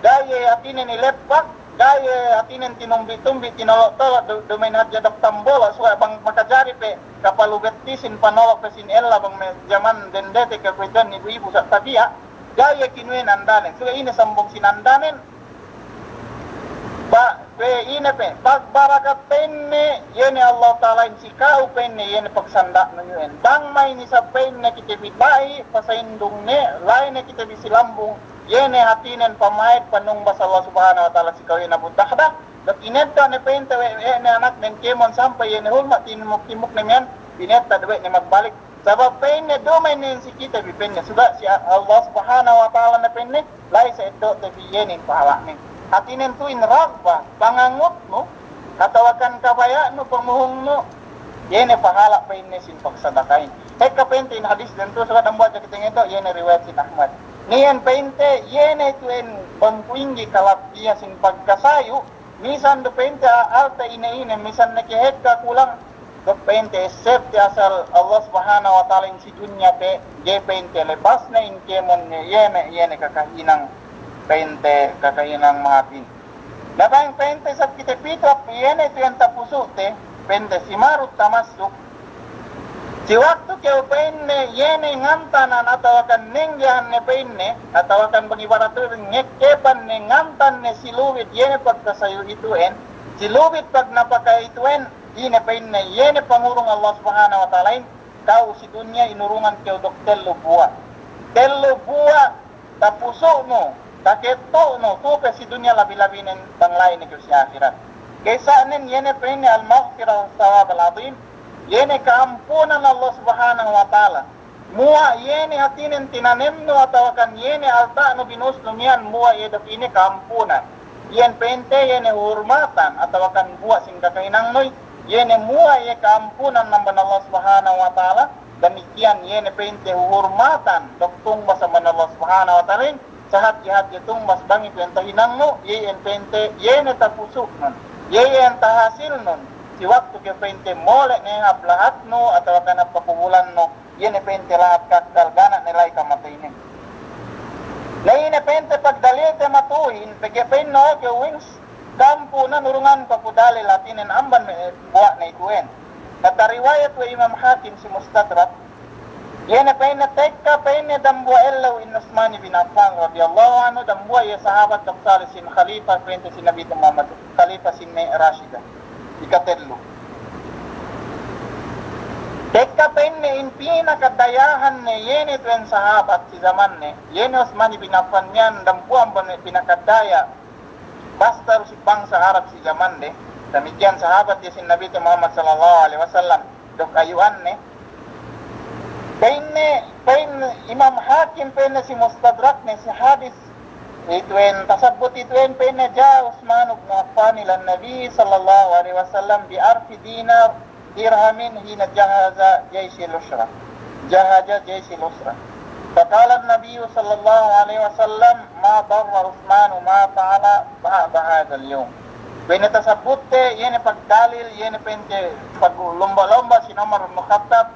ga'i iye hātinen ileppak, ga'i iye hātinen tinumbi'-tumbi', tinolo'-tolo', du-, duma'in hadja duk tambolo', suwa' bang makajari pe, kapalu bettisin panolok pe sin ella bang me' jaman dende te ke kuwe'itu ibu-ibu sa' tabiya', ga'i iye kinuwe' andanen. Suwe' ine sambung sin andanen, ba, pe ine pe, pagbarakat pa'inne, iye ne Allah Ta'alahin si ka'u pa'inne, iye ne pagsanda'nu iyu'en. Bang ma'in isab pa'inne kite bi la'i, pasa'indung ne, la'i ne kite bi si lambung, iye ne hātinen pamayad panumbas Allah Subhanahu wa Ta'ala si ka'u iye ne Abu Dahdah, duk ineddo' ne pa'inte we', we' ne anaknen kēmon sampay iye ne hulma' tinimuk-timuk ne miya'an, ineddo' we' ne magbalik. Sabab pa'inne duma'in ne si kite bi pa'inne, suga' si Allah Subhanahu wa Ta'ala ne pa'inne, la'i sa' eddo'te bi iye ne in pahala'nen. Hātinen tu'u in raghbah, pangangutnu, atawakan kabaya'nu, pamuhungnu, iye ne pahala' pa'inne sin pagsadaka'in. Hekka pa'inte in hadis den tu'u, suga' dambuwa' hadja kite ngeddo', iye ne riwayat sin Ahmad. Niya' pa'inte, iye ne tu'en bang kuwe' ingge kalabbihan sin pagkasayu', misan du pa'inte a-, alta' ine-ine, misan ne ke hekka kulang, duk pa'inte essebte asal Allah Subhanahu wa Ta'alahin si dunya pe, ga'i pa'inte lebasne in kēmon ne, iye ne, iye ne kakahinang, pa'inte kakahinang mahāpin. Na bang pa'inte isab kite pitu, iye ne tu'en tapusu'te, pa'inte simarut tamassuk, si waktu kew pa'inne, iye ne ngantanan atawakan nenggehan ne pa'inne, atawakan bang ibarat tu'u ngekkepan ne ngantan ne si luwit, iye ne pagkasayu' itu'en, si luwit pagnapaka itu'en, ine pa'inne, iye ne pangurung Allah Subhanahu wa Ta'alahin, ka'u si dunya inurungan kew duk tellu buwa'. Tellu buwa' tapusu'nu, takettu'nu, tu'u pe si dunya labi-labinen bang la'i ne kew si ahirat. Ka'isa'nen iye ne pa'inne al-maghfirah was-sawab al-azim, iye ne ka'ampunan Allah Subhanahu wa Ta'ala. Muwa' iye ne hātinen tinanemnu atawakan iye ne alta'nu binusnu miya'an muwa' iye duk ine ka'ampunan. Iyan pa'inte iye ne huhurmatan atawakan buwa' sin kakahinangnu, iye ne muwa' iye ka'ampunan amban Allah Subhanahu wa Ta'ala, damikiyan iye ne pa'inte huhurmatan duk tungbas amban Allah Subhanahu wa Ta'ala, sahadje-hadje tungbas bang itu'en tahinangnu, iye iyan pa'inte, iye ne tapusu'nun, iye iyan tahasilnun, si waktu kew pa'inte mole' ne hap lahatnu atawakan hap pakubulannu, iye ne pa'inte lahat kakkal ga' ne la'i kamateynen. Na ine pa'inte pagdalilte matu'uhin, pegge' pa'inne o kew wings, ka'ampunan urungan ku aku dalil hātinen amban me' buwa' ne itu'en. Na tariwayat we' Imam Hakim si Mustadrak, iye ne pa'inne tekka pa'inne dambuwa' ellew in Usman bin Affan radiyallahu anhu, dambuwa' iye sahabat duk sali' sin khalifa pa'inte si Nabite Muhammad, khalifa sin me' Rashida. Ikatellu. Tekka pa'inne in pinakadayahan ne iye ne tu'en sahabat si zamanne, iye ne Usman bin Affan miya'an dambuwa' amban me' pinakadaya basta du si bangsa Arab si zamande, damikiyan sahabat iye sin Nabite Muhammad sallallahu alaihi wasallam, duk ayu'anne. Pa'inne, pa'in Imam Hakim pa'inne si Mustadrakne si hadis, itu'en tasabbut itu'en pa'inne, جاء عثمان بن عفان إلى النبي صلى الله عليه وسلم بألف دينار درهم حين جهز جيش العسرة، جهز جيش العسرة. فقال النبي صلى الله عليه وسلم: ما ضر عثمان ما فعل بعد هذا اليوم. Pa'inne tasabbutte, iye ne pagdalil, iye ne pa'inte paglomba-lomba si Umar bin Khattab,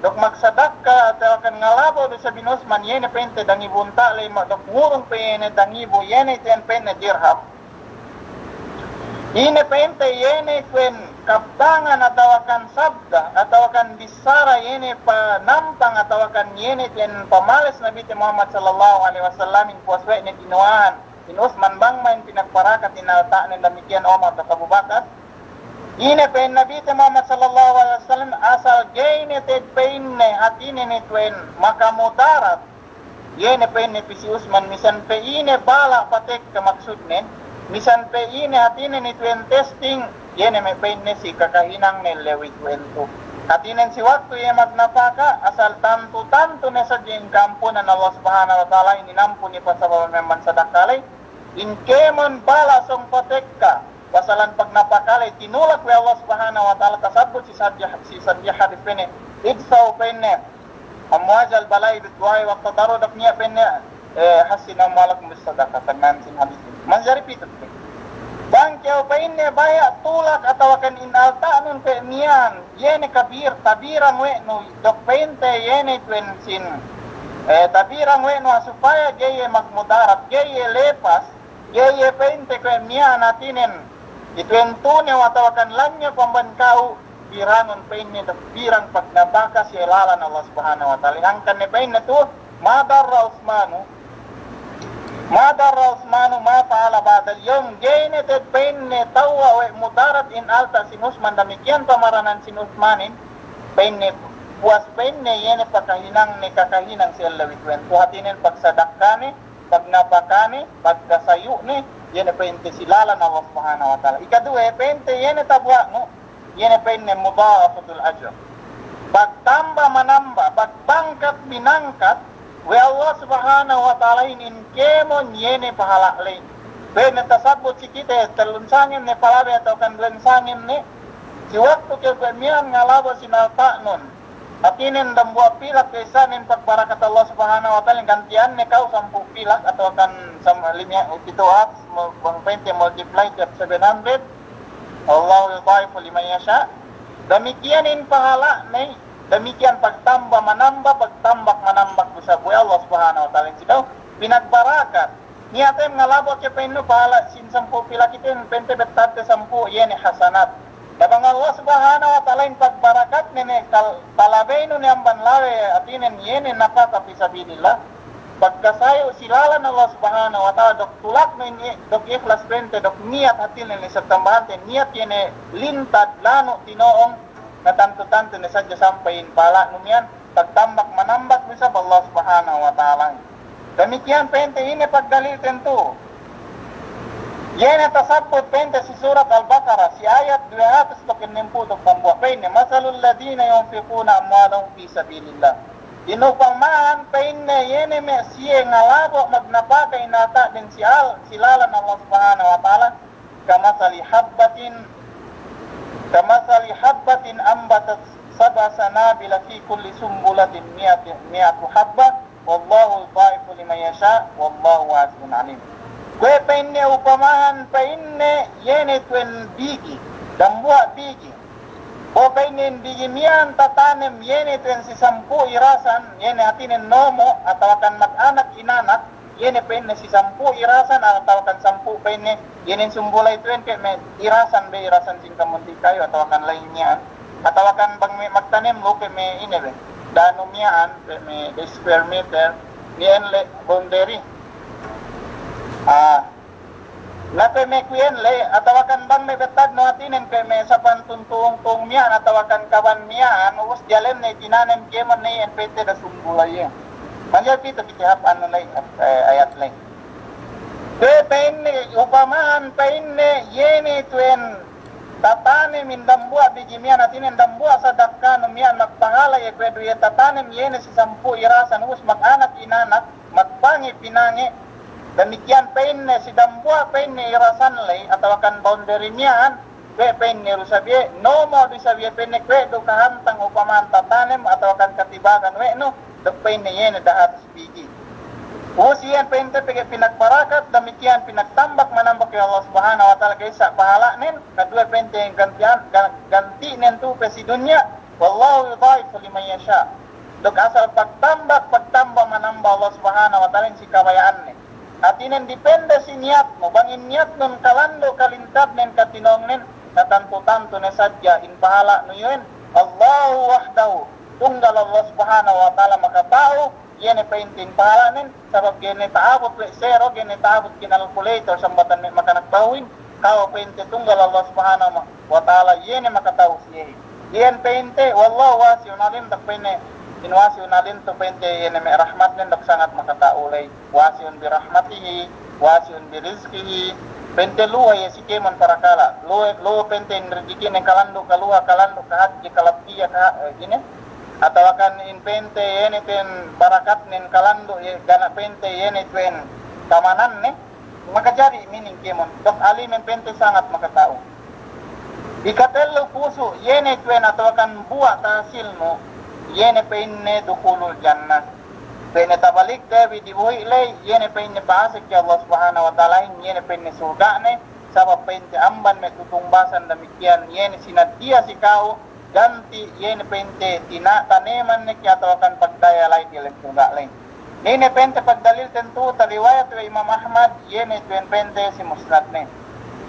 duk magsadakka atawakan ngalabo' du isab in Usman, iye ne pa'inte dangibu unta' ley ma-, duk ngurung pe iye ne dangibu, iye ne iten pa'inne dirham. Ine pa'inte iye ne itu'en kabtangan atawakan sabda atawakan bissara iye ne panampang atawakan iye ne itu'en pamales Nabite Muhammad sallallahu alaihi wasallamin puwas we' ne dinuwa'an in Usman bang ma'in pinagparakat in alta'nen damikiyan Umar duk Abu Bakar. Ine pa'in Nabite Muhammad sallallahu alaihi wasallam asal ga'i ne te'ed pa'inne hātinen itu'en makamudarat. Iye ne pa'inne pī si Usman, misan pe ine bala' patekka maksudnen, misan pe ine hātinen itu'en testing, iye ne me' pa'inne si kakahinangnen lewi tu'en tu. Hātinen si waktu iye magnapaka, asal tantu-tantu ne sadja in ka'ampunan Allah Subhanahu wa Ta'ala, in inampun iye pasabab me' amban sadakka ley, in kēmon bala' sōng patekka, pasalan pagnapaka ley, tinulak we' Allah Subhanahu wa Ta'ala, tasabbut si sadja, si sadja hadis pa'inne, idfa'u pa'inne, Amwajal bala'i bid du'a'i wat tadarru', duk niya' pa'inne, eh, hassin amwalakum bis sadaqah, tagna'an sin hadis. Manjari pitu pe. Bang kew pa'inne baya' tulak atawakan in alta'nun pe miya'an, iye ne kabir, tabirang we' nu, duk pa'inte iye ne tuwen sin, eh, tabirang we' nu supaya ga'i iye magmudarat, ga'i iye lepas, ga'i iye pa'inte kuwe' miya'an hātinen, ituwen tunew atawakan lanyap amban ka'u, birangun pa'inne duk birang pagnapaka si lalan Allah Subhanahu wa Ta'ala. Hangkan ne pa'inne tu, ma darra Usmanu, ma darra Usmanu ma fa'ala ba'dal yawm, ga'i ne te'ed pa'inne tewwa' we' mudarat in alta' sin Usman, damikkiyan pamaranan sin Usmanin, pa'inne puwas pa'inne iye ne pakahinangne, kakahinang si ellew ituwen tu, hātinen pagsadakkane, pagnapakane, pagkasayu'ne, iye ne pa'inte si lalan Allah Subhanahu wa Ta'ala. Ikaduwe, pa'inte iye ne tabuwa'nu, iye ne pa'inne mudha'afatul ajr. Pagtamba manamba, pagbangkat binangkat we' Allah Subhanahu wa Ta'alahin in kēmon iye ne pahala' ley. Pa'inne tasabbut si kite, tellun sangem ne palabey atawakan duwen sangem ne, si waktu kew pe miya'an ngalabo' sin alta'nun, hātinen dambuwa' pilak, ka'issanen pagbarakat Allah Subhanahu wa Ta'ala, gantiyanne ka'u sampū' pilak atawakan sam-, lime-, pitu ratus, mo-, bang pa'inte multiply tiyap seven hundred, Allahu yudha'ifu liman yasha'. Damikkiyan in pahala'ne, damikkiyan pagtamba manamba, pagtambak manambak du isab we' Allah Subhanahu wa Ta'ala si ka'u pinagbarakat. Niya' tem ngalabo' ke pa'innu pahala' sin sampū' pilak iten, pa'inte bettadte sampū' iye ne hasanat. Na bang Allah Subhanahu wa Ta'alahin pagbarakatne ne kal-, palabeynu ne amban lawe, hātinen iye ne napaka fi sabilillah, pagkasayu' si lalan Allah Subhanahu wa Ta'ala, duk tulaknu in i-, duk ikhlas pa'inte, duk niyat, hātinen isab tambahante niyat, iye ne lintad lanu' tino'ong, na tantu-tantu ne sadja sampay in pahala'nu miya'an, pagtambak manambak du isab Allah Subhanahu wa Ta'ala. Damikkiyan pa'inte ine pagdalilten tu. Iye ne tasabbut pa'inte si surat Al-Baqarah, si ayat duwe hatus duk ennempū' duk dambuwa', pa'inne, masalul ladhina yunfiquna amwalahum fi sabilillah. In upamahan pa'inne iye ne me' siye ngalabo' magnapaka in alta'den si al-, si lalan Allah Subhanahu wa Ta'ala, kamathali habbatin, kamathali habbatin ambatat sab'a sanabila fi kulli sumbulatin mi'ati, mi'atu habbah, wallahu yudha'ifu liman yasha', wallahu wasi'un alim. Kuwe' pa'inne upamahan pa'inne iye ne tuwen bigi, dambuwa' bigi. Bo pa'inne in bigi miya'an tatanem iye ne tuwen si sampū' irasan, iye ne hātinen nomo' atawakan mag-anak inanak, iye ne pa'inne si sampū' irasan atawakan sampū' pa'inne, iye ne sumbula ituwen ke' me' irasan be, irasan sin kamundi kayu atawakan lain miya'an. Atawakan bang me' magtanem lu'u ke' me' ine be, danu miya'an, ke' me' square meter, iyan le boundary. Ah, na ke' me' kuwe' iyan le, atawakan bang me' bettadnu hātinen ke' me' sapantun tu'ung-tu'ung miya'an atawakan kaban miya'an, ubus diyalem ne tinanem kēmon ne iyan pa'inte da sumbula iyan. Manjari pitu kite hāp anu ley, eh, ayat ley. Kuwe' pa'inne, upamahan pa'inne, iye ne tuwen tatanem in dambuwa' bigi miya'an, hātinen dambuwa' sadakkanu miya'an magpahala' iye kuwe' du iye tatanem iye ne si sampū' irasan, ubus mag-anak inanak, magpange' pinange', damikkiyan pa'inne si dambuwa' pa'inne irasan ley, atawakan boundary miya'an, kuwe' pa'inne du isab iye, nomo' du isab iye pa'inne kuwe' du kahantang upamahan tatanem atawakan katibagan we' nu, duk pa'inne iye ne dahatus bigi. Ubus iyan pa'inte pegge' pinagbarakat, damikkiyan pinagtambak manambak we' Allah Subhanahu wa Ta'ala ka'issa pahala'nen, kaduwe pa'inte ganti'an, gan-, ganti'nen tu pe si dunya, wallahu yudha'ifu liman yasha'. Duk asal pagtambak, pagtamba manamba Allah Subhanahu wa Ta'ala si kabaya'anne. Hātinen dipende si niyatnu, bang in niyatnun kalandu' kalintadnen katinongnen, na tantu-tantu ne sadja in pahala'nu iyan, Allahu wahdahu, tunggal Allah Subhanahu wa Ta'ala makata'u, iye ne pa'inte in pahala'nen, sabab ga'i ne ta'abut we' sero, ga'i ne ta'abut kinalkulator sambatan me' makanak bahuhin, ka'u pa'inte tunggal Allah Subhanahu wa Ta'ala, iye ne makata'u si iyehin. Iyan pa'inte, wallahu wasi'un alim, duk pa'inne, in wasi'un alim tu pa'inte, iye ne me' rahmatnen duk sangat makata'u ley. Wasi'un bi rahmatihi, wasi'un bi rizqihi, pa'inte luwe iye si kēmon parakala', luwe, luwe pa'inte in rijikinen kalandu', kaluha kalandu', kahadje, kalabbiya, ka, eh, ine, atawakan in pa'inte iye ne tuwen barakatnen kalandu', iye, ga' ne pa'inte iye ne tuwen kamananne, makajari mining kēmon, duk alimen pa'inte sangat makata'u. Ikatellu pusu', iye ne tuwen atawakan buwa' tahasilnu, Iye ne pa'inne dukhulul jannah. Pa'inne tabalikte bi dibuhi' ley, iye ne pa'inne pa'asek si Allah Subhanahu wa Ta'alahin, iye ne pa'inne surga'ne, sabab pa'inte amban me' tutumbasan damikkiyan, iye ne sinaddiya si ka'u, ganti' iye ne pa'inte tina-, taneman ne ke atawakan pagdaya la'i diyalem surga' ley. Ine pa'inte pagdalilten tu, tariwayat we' Imam Ahmad, iye ne tu'en pa'inte si musnadne.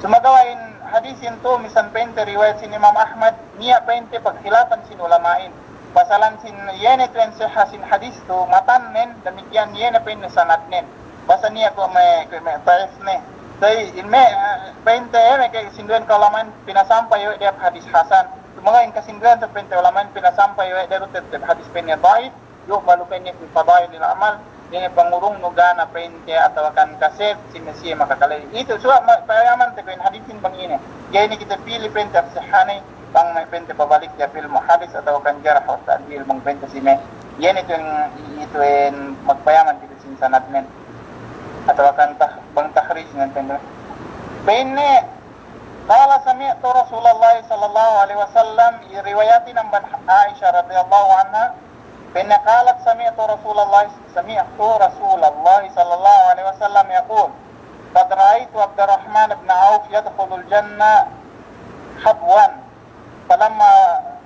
Sumagawa' in hadisin tu, misan pa'inte riwayat sin Imam Ahmad, niya' pa'inte pagkhilafan sin ulama'in. Pasalan sin iye ne tu'en sihha sin hadis tu, matannen, damikkiyan iye ne pa'inne sanadnen. Basa niya' kuwe' me', kuwe' me' da'if ne. Sa'i, in me', eh, pa'inte, eh, me' ke sinduwen ka'ulama'in pinasampay we' de hadis hasan. Sumagawa' in kasinduwen tu pa'inte ulama'in pinasampay we' de du tettep hadis pa'inne da'if, yu'malu pa'inne fi fadailil a'mal, iye ne pangurungnu gana pa'inte atawakan kaset si me' siye makakale. Itu suwa' ma-, payamante kuwe' in hadisin bang ine. Iye ne kite pili pa'inte sihhane, bang me' pa'inte pabalik iye pili mu hadis atawakan jarh wa ta'dil bang pa'inte si me'. Iye ne tu'en, i-, itu'en magpayaman kite sin sanadnen. Atawakan tah-, bang tahrijnen pa'inte. Pa'inne, qala sami'tu Rasulallah sallallahu alaihi wasallam, riwayatin amban Aisyah radiyallahu anha, pa'inne qalat sami'tu Rasulallah, sami'tu Rasulallah sallallahu alaihi wasallam yaqul, qad ra'aitu Abdurrahman ibn Auf yadkhulul jannah habwan. Falamma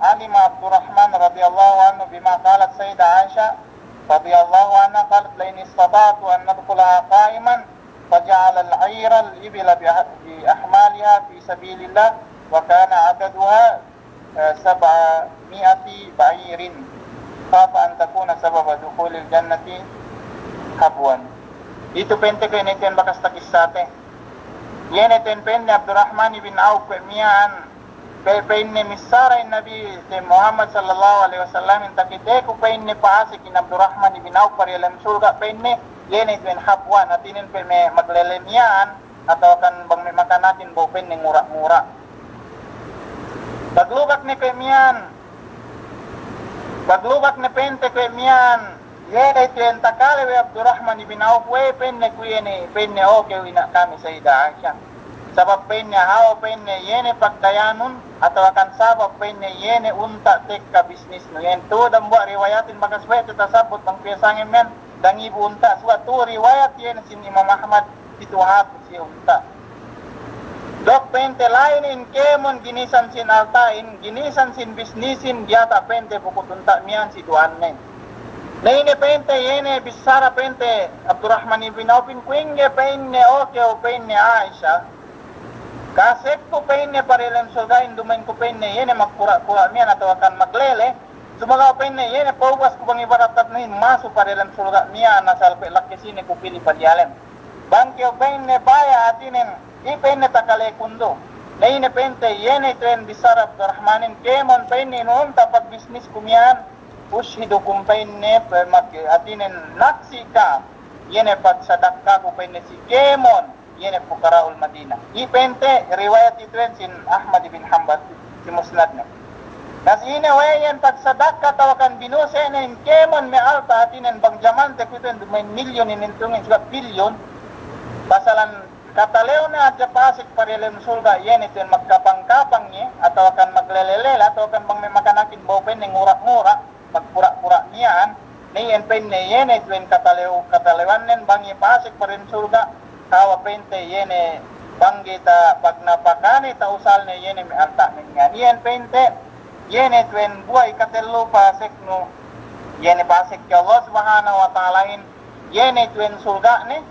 alima Abdurrahman radiyallahu anhu bima qalat Sayyidah Aisha radiyallahu anha, qalat, "La in istata'tu an adkhulaha qa'iman." فجعل العير الإبل بأ-، بأحمالها في سبيل الله، وكان عددها، آه، سبعمائة بعير، خاف أن تكون سبب دخول الجنة هبوا. Itu pa'inte kuwe' ne tu'en bakas takissate. Iye ne tu'en pa'inne Abdurrahman ibn Auf kuwe' miya'an, pe-, pa'inne missāra in Nabi te Muhammad sallallahu alaihi wasallam, in takiteku pa'inne pa'asek in Abdurrahman ibn Auf pa diyalem surga' pa'inne, iye ne tu'en habwan, hātinen pe me' maglele miya'an, atawakan bang me' makanakin behu pa'inne ngura'-ngura'. Paglubak ne kuwe' miya'an, paglubak ne pa'inte kuwe' miya'an, iye ne tu'en takale we' Abdurrahman ibn Auf we' pa'inne kuwe' ne, pa'inne, "O kew ina' kami Sayyidah Aisha." Sabab pa'inne hawal pa'inne iye ne pagdayanun, atawakan sabab pa'inne iye ne unta' tekka bisnisnu. Iyan tu dambuwa' riwayatin bakas we' te tasabbut bang piye sangem iyan, dangibu unta', suwa' tu riwayat iye ne sin Imam Ahmad, pitu hatus iye unta'. Duk pa'inte la'i ne in kēmon ginisan sin alta'in, ginisan sin bisnisin, diyata' pa'inte bukut unta' miya'an si du'annen. Na ine pa'inte, iye ne bissāra pa'inte Abdurrahman ibn Aufin, "Kuwe' ingge," pa'inne, "o kew," pa'inne, "Aisha, kasekku," pa'inne, "pa diyalem surga'in, duma'in ku," pa'inne, "iye ne magkura'-kura' miya'an atawakan maglele, sumagawa'," pa'inne, "iye ne pa'ubasku bang ibarat tatnuhin masu pa diyalem surga' miya'an asal pe' lakkesine ku pili' pa diyalem. Bang kew," pa'inne, "baya'," hātinen, "i," pa'inne, "takalekun du." Na ine pa'inte, iye ne tu'en bissāra Abdurrahmanin, "Kēmon," pa'inne, "in unta' pagbisnisku miya'an, ushhidukum," pa'inne, pe-, mag-, hātinen naksi' ka'am, iye ne pagsadakkaku, pa'inne, si kēmon, iye ne fuqara'ul Madinah. I pa'inte riwayat itu'en sin Ahmad ibn Hanbal si musnadne. Na si ine we' iyan pagsadakka atawakan binuse'ne in kēmon me' alta', hātinen bang jamante kuwe'itu'en duma'in milyun inin, tungin suga' bilyun. Pasalan katalewne hadja pasek pa diyalem surga', iye ne tu'en magkapang-kapang iye, atawakan maglele-lele, atawakan bang me' makanakin behu pa'inne ngura'-ngura', magpura'-pura' miya'an, na iyan pa'inne iye ne tu'en katalew-, katalewannen bang iye pasek pa diyalem surga', hawal pa'inte iye ne bang ga'i ta-, pagnapakane ta usalne iye ne me' alta'ne miya'an. Iyan pa'inte, iye ne tu'en buwa' ikatellu paseknu, iye ne pasek ke Allah Subhanahu wa Ta'alahin, iye ne tu'en surga'ne,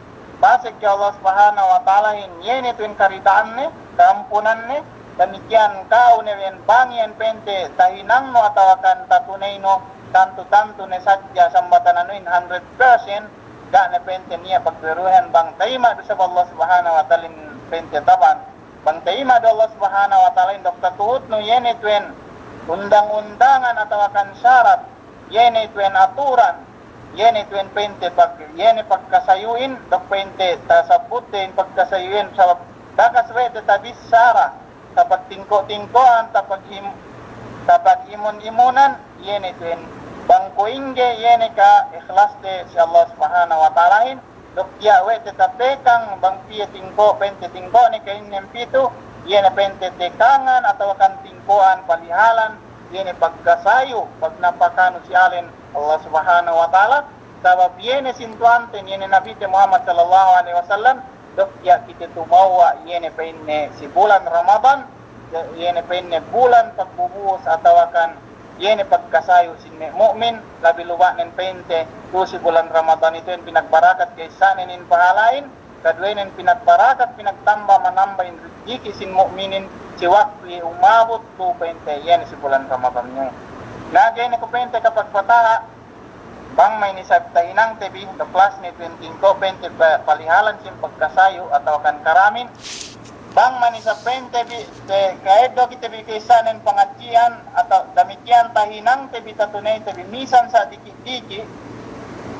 pasek ke Allah Subhanahu wa Ta'alahin, iye ne tu'en karida'anne, kaampunanne, damikkiyan ka'u ne iyan bang iyan pa'inte tahinangnu atawakan tatuneynu, tantu-tantu ne sadja sambatan anuhin hundred percent, ga' ne pa'inte niya' pagduweruhan bang tayima' du isab Allah Subhanahu wa Ta'alahin pa'inte taban, bang tayima' du Allah Subhanahu wa Ta'alahin duk tatuhutnu iye ne tu'en undang-undangan atawakan sarat, iye ne tu'en aturan, iye ne tu'en pa'inte pag-, iye ne pagkasayu'in, duk pa'inte tasabbutte in pagkasayu'in, sabab bakas we' te tabissara, tapagtingko'-tingko'an, tapaghim-, tapagimun-imunan, iye ne tu'en bang kuwe' ingge iye ne ka'ihlaste si Allah Subhanahu wa Ta'alahin, duk tiya' we' te tatekang bang piye tingko', pa'inte tingko'ne ka'inne pitu, iye ne pa'inte tekangan atawakan tingko'an palihalan, iye ne pagkasayu, pagnapakanu si alen Allah Subhanahu wa Ta'ala, sabab iye ne sintuwanten, iye ne Nabite Muhammad sallallahu alaihi wasallam, duk tiya' kite tumawwa', iye ne pa'inne si bulan Ramadan, iye ne pa'inne bulan pagbubuhus atawakan iye ne pagkasayu sin me' mu'min, labi luba'nen pa'inte, tu'u si bulan Ramadan itu'en pinagbarakat ka'issanen in pahala'in, kaduwenen pinagbarakat, pinagtamba-manamba in rijiki' sin mu'minin, si waktu iye umabut tu'u pa'inte iye ne si bulan Ramadan ne. Na, ga'i ne ku pa'inte kapagpataha', bang ma'in isab tahinangte bi, duk last ne tu'en tingko' pa'inte pa-, palihalan sin pagkasayu atawakan karamin, bang ma'in isab pa'inte bi, te, ka'eddo' kite bi ka'issanen pangadji'an, atawa damikkiyan tahinangte bi, tatuneyte bi, misan sa' diki'-diki',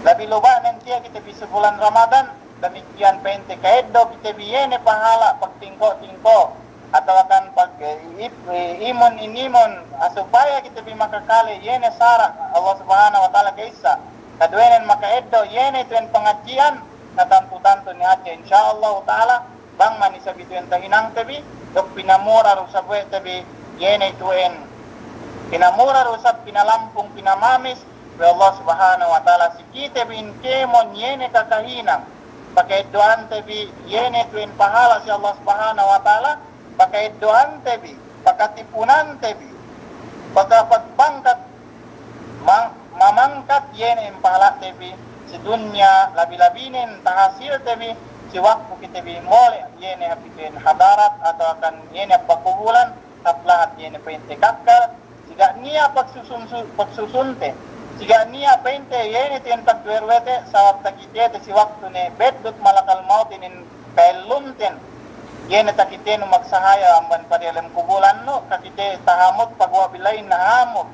labi luba'nen tiya' kite bi si bulan Ramadan, damikkiyan pa'inte ka'eddo' kite bi iye ne pahala' pagtingko'-tingko', atawakan pag, eh, ip-, eh, imun inimun, ah, supaya kite bi makakale iye ne sara' Allah Subhanahu wa Ta'ala ka'issa. Kaduwenen maka'eddo' iye ne tu'en pangadji'an, na tantu-tantu ne hadja, insya Allahu Ta'ala, bang ma'in isab itu'en tahinangte bi, duk pinamura du isab we' te bi iye ne itu'en, pinamura du isab, pinalampung, pinamamis we' Allah Subhanahu wa Ta'ala si kite bi in kēmon iye ne kakahinang, paka'eddo'ante bi iye ne tu'en pahala' si Allah Subhanahu wa Ta'ala, paka'eddo'ante bi, pakatipunante bi, paka-, pagbangkat, ma-, mamangkat iye ne in pahala'te bi si dunya, labi-labinen tahasilte bi si waktu kite bi mole' iye ne hap itu'en hadarat atawakan iye ne hap pakubulan, hap lahat iye ne pa'inte kakkal, si ga' niya' pagsusun-, su-, pagsusunte, si ga' niya' pa'inte iye ne tu'en pagduwe-ruwete, sabab takitete si waktu ne beddut malakal mautin in ka'ellumten, iye ne takitenu magsahaya amban padiyalem kubulan nu, takite tahamut paguwa' bi la'i nahamut,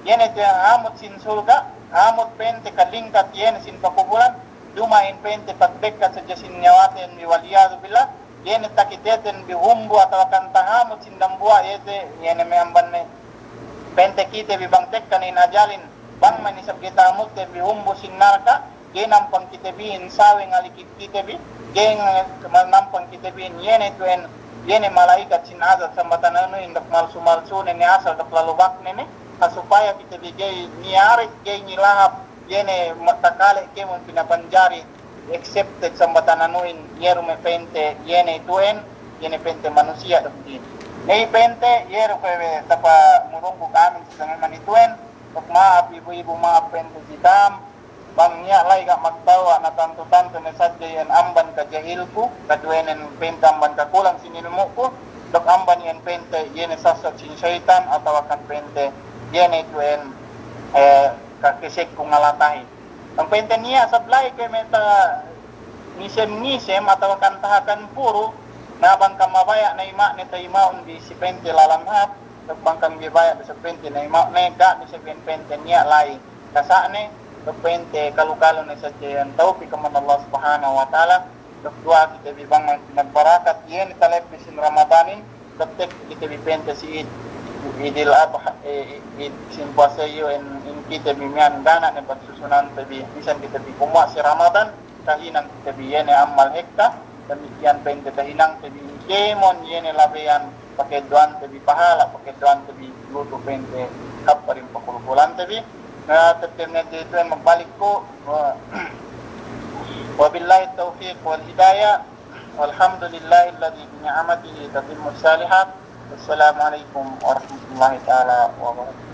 iye ne tu'en hamut sin surga', hamut pa'inte kalingkat iye ne sin pakubulan, duma'in pa'inte pagbekkat sadja sin niyawaten bi, wal iyadhu billah, iye ne takiteten bi humbu atawakan tahamut sin dambuwa' iye te, iye ne me' amban ne pa'inte kite bi bang tekka ne in ajalin, bang ma'in isab ga'i tahamutte bi humbu sin narka', ga'i nampang kite bi in sawe ngalikit kite bi, ga'i nga-, ma-, nampang kite bi in iye ne tu'en, iye ne mala'ikat sin azab sambatan anuhin duk malsu-malsune ne asal duk lalubakne ne, ha supaya kite bi ga'i niyarik, ga'i nilahap, iye ne ma-, takale kēmon pinapanjari, accepted sambatan anuhin, iye du me' pa'inte, iye ne itu'en, iye ne pa'inte manusiya' duk din. Ne'i pa'inte, iye du kuwe' tapamurungku ka'amin si sangem manitu'en, duk ma'ap ibu-ibu, ma'ap pa'inte si ka'am, bang niya' la'i ga' magtawa' na tantu-tantu ne sadja iyan amban kajahilku, kaduwenen pa'inte amban kakulang sin ilmu'ku, duk amban iyan pa'inte iye ne sassat sin seyitan atawakan pa'inte iye ne itu'en, eh, kakesekku ngalatahi. Bang pa'inte niya' sab la'i kuwe' me' tangisem-ngisem atawakan tahakan puru, na bang kam mabaya' na ima'ne tayima'un bi si pa'inte lalan hāp, duk bang kam ga'i baya' bi si pa'inte na ima'ne, ga' bi si pa'inte niya' la'i. Kasa'ne, duk pa'inte kalu-kalu ne sadja iyan tawpik amban Allah Subhanahu wa Ta'ala, duk duwa'a kite bi bang ma'in pinagbarakat iye ne talebbi sin Ramadanin, duk tekka kite bi pa'inte si Id, Idil Adha, eh, Id sin puwase iyu in, in kite bi miya'an ga' ne pagsusunante bi, bisan kite bi kumuwa' si Ramadan, tahinang kite bi iye ne ammal hekka, damikkiyan pa'inte tahinangte bi kēmon iye ne labeyan, paka'eddo'ante bi pahala', paka'eddo'ante bi lutu' pa'inte hap parin pakulkulante bi. Na, tetep ne itu'en magbalik ku, wa-, wabillahi tawfiq wal hidayah, walhamdulillahilladzi bi ni'matihi tatimmus salihat. Wassalamu alaikum warahmatullahi ta'ala wabarakatuh.